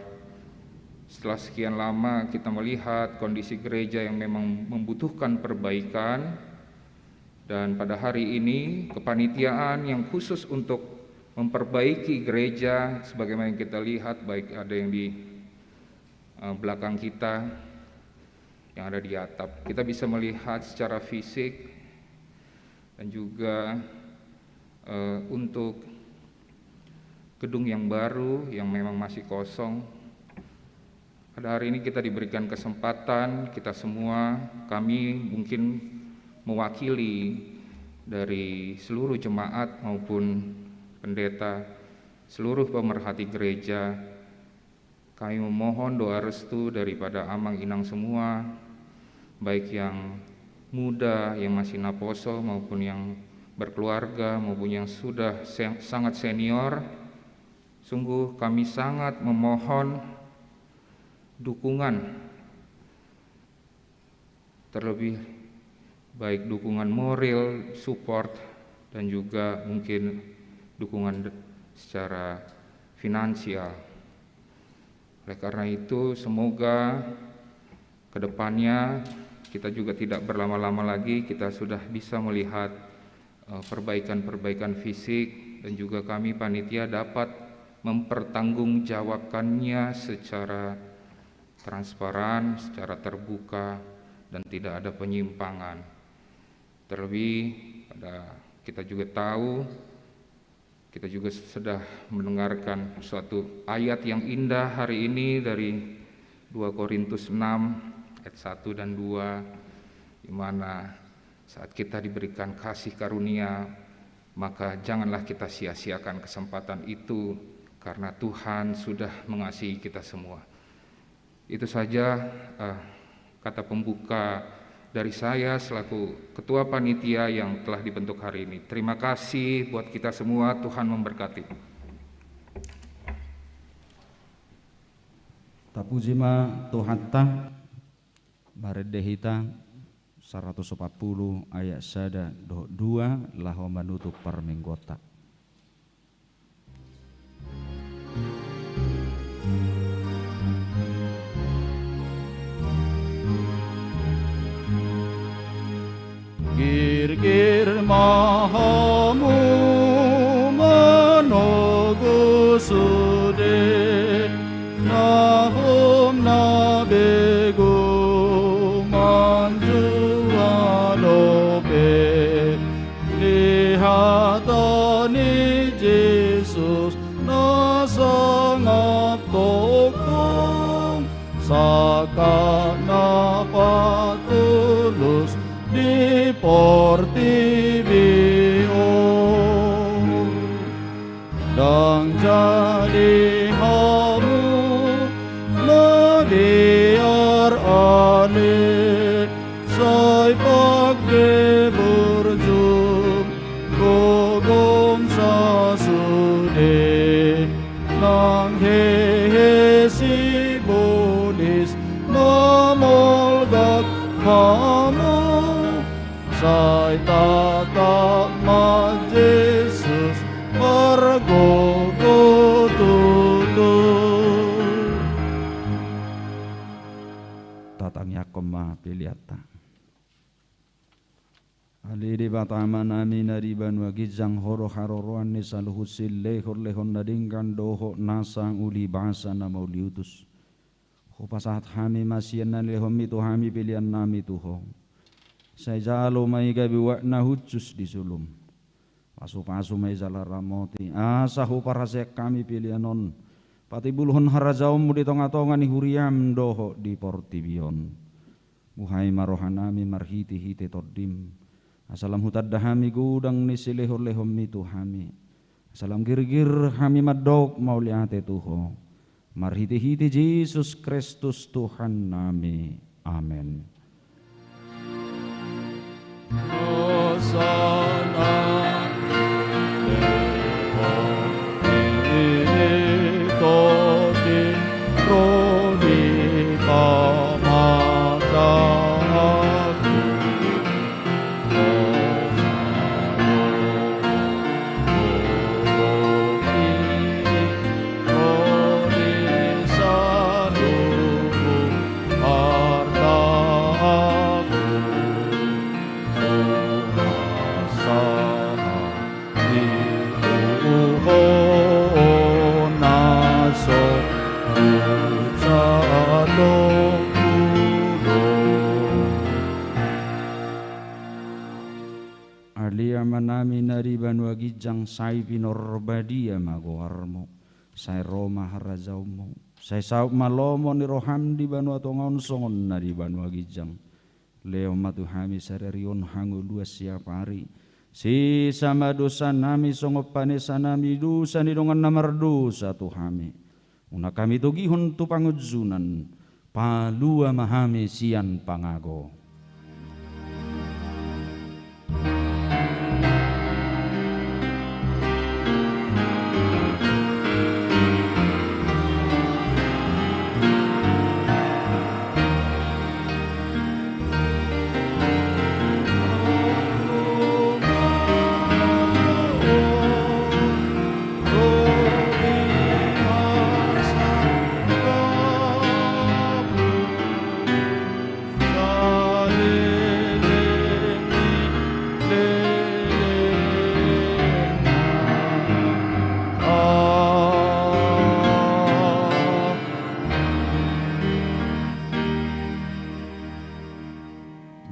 setelah sekian lama kita melihat kondisi gereja yang memang membutuhkan perbaikan, Dan pada hari ini, kepanitiaan yang khusus untuk memperbaiki gereja, sebagaimana yang kita lihat, baik ada yang di, eh, belakang kita, yang ada di atap. Kita bisa melihat secara fisik dan juga, eh, untuk gedung yang baru yang memang masih kosong. Pada hari ini kita diberikan kesempatan, kita semua, kami mungkin mewakili dari seluruh jemaat maupun pendeta, seluruh pemerhati gereja, kami memohon doa restu daripada amang inang semua, baik yang muda, yang masih naposo, maupun yang berkeluarga, maupun yang sudah se-, sangat senior. Sungguh kami sangat memohon dukungan, terlebih baik dukungan moral, support, dan juga mungkin dukungan de-, secara finansial. Oleh karena itu, semoga ke depannya kita juga tidak berlama-lama lagi, kita sudah bisa melihat, eh, perbaikan-perbaikan fisik, dan juga kami panitia dapat mempertanggungjawabkannya secara transparan, secara terbuka, dan tidak ada penyimpangan. Terlebih pada kita juga tahu, kita juga sudah mendengarkan suatu ayat yang indah hari ini dari dua Korintus enam ayat satu dan dua, di mana saat kita diberikan kasih karunia, maka janganlah kita sia-siakan kesempatan itu, karena Tuhan sudah mengasihi kita semua. Itu saja, eh, kata pembuka dari saya selaku ketua panitia yang telah dibentuk hari ini. Terima kasih buat kita semua, Tuhan memberkati. Tapuji ma Tuhanta. Marende hita saratus opat pulu ayat sada dohot dua laho manutup parmingguonta. Girgir ma hamu manogu sude, na hum na begu manjua dope. Di hata ni Jesus na sangap tongtong, sangkap na patulus di portibi on. Ndang jadi hamu mabiar ale, sai pangke burju gogom sasude, nang hehe sibolis mamolgak hamu. Sai tatap ma Jesus margogo tutu. Tatangiangkon ma peleanta. Ale Debata Amanami na di banua ginjang, Ho do haroroan ni saluhut silehon-lehon na denggan dohot nasa ulibasa na mauliutus. Hupasahat hami ma sian na nilehonmi tu hami peleannami tu Ho. Sai jalo ma i gabe uap na hushus di jolom. Pasupasu ma i jala ramoti, asa huparhaseang hami pelean on patimbulhon harajaonmu di tongatonga ni huriam dohot di portibi on. Buhai ma rohanami marhitehite Tondim, asa lam hutanda hami godang ni silehonlehonmi tu hami, asa lam girgir hami mandok mauliate tu Ho. Marhitehite Jesus Kristus Tuhannami. Amen. di banua ginjang, sai pinarbadia ma goarmu. Sai ro ma harajaonmu. Sai saut ma lomo ni roham di banua tonga on songon na di banua ginjang. Lehon ma tu hami sadari on hangoluan siapari. Sesa ma dosanami songon panesanami dosa ni dongan na mardosa tu hami. Unang hami togihon tu pangunjunan, palua ma hami sian pangago.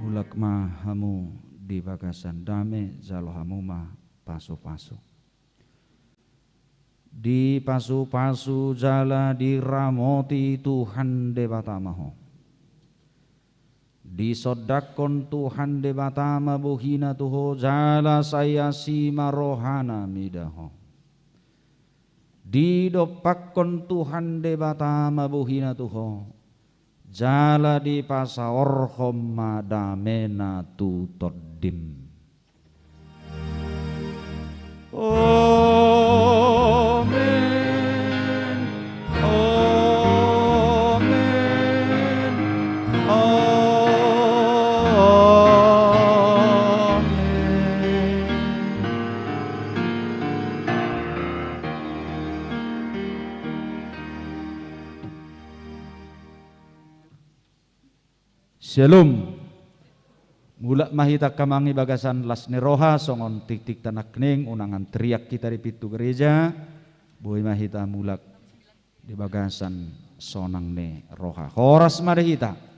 Mulak ma hamu di bagasan dame, jalo hamu ma pasupasu. Dipasupasu jala diramoti Tuhan Debata ma ho. Disondangkon Tuhan Debata ma bohina tu ho jala sai asi ma rohana mida ho. Didompakkon Tuhan Debata ma bohina tu ho jala dipasaorhon ma damena tu tondim. Amen. Amen. Amen. Syalom. Mulak ma hita angka amang i bagasan las ni roha songon tingting tanakning, unang antrian hita di pintu gereja. Boi ma hita mulak di bagasan sonang ni roha. Horas ma di hita.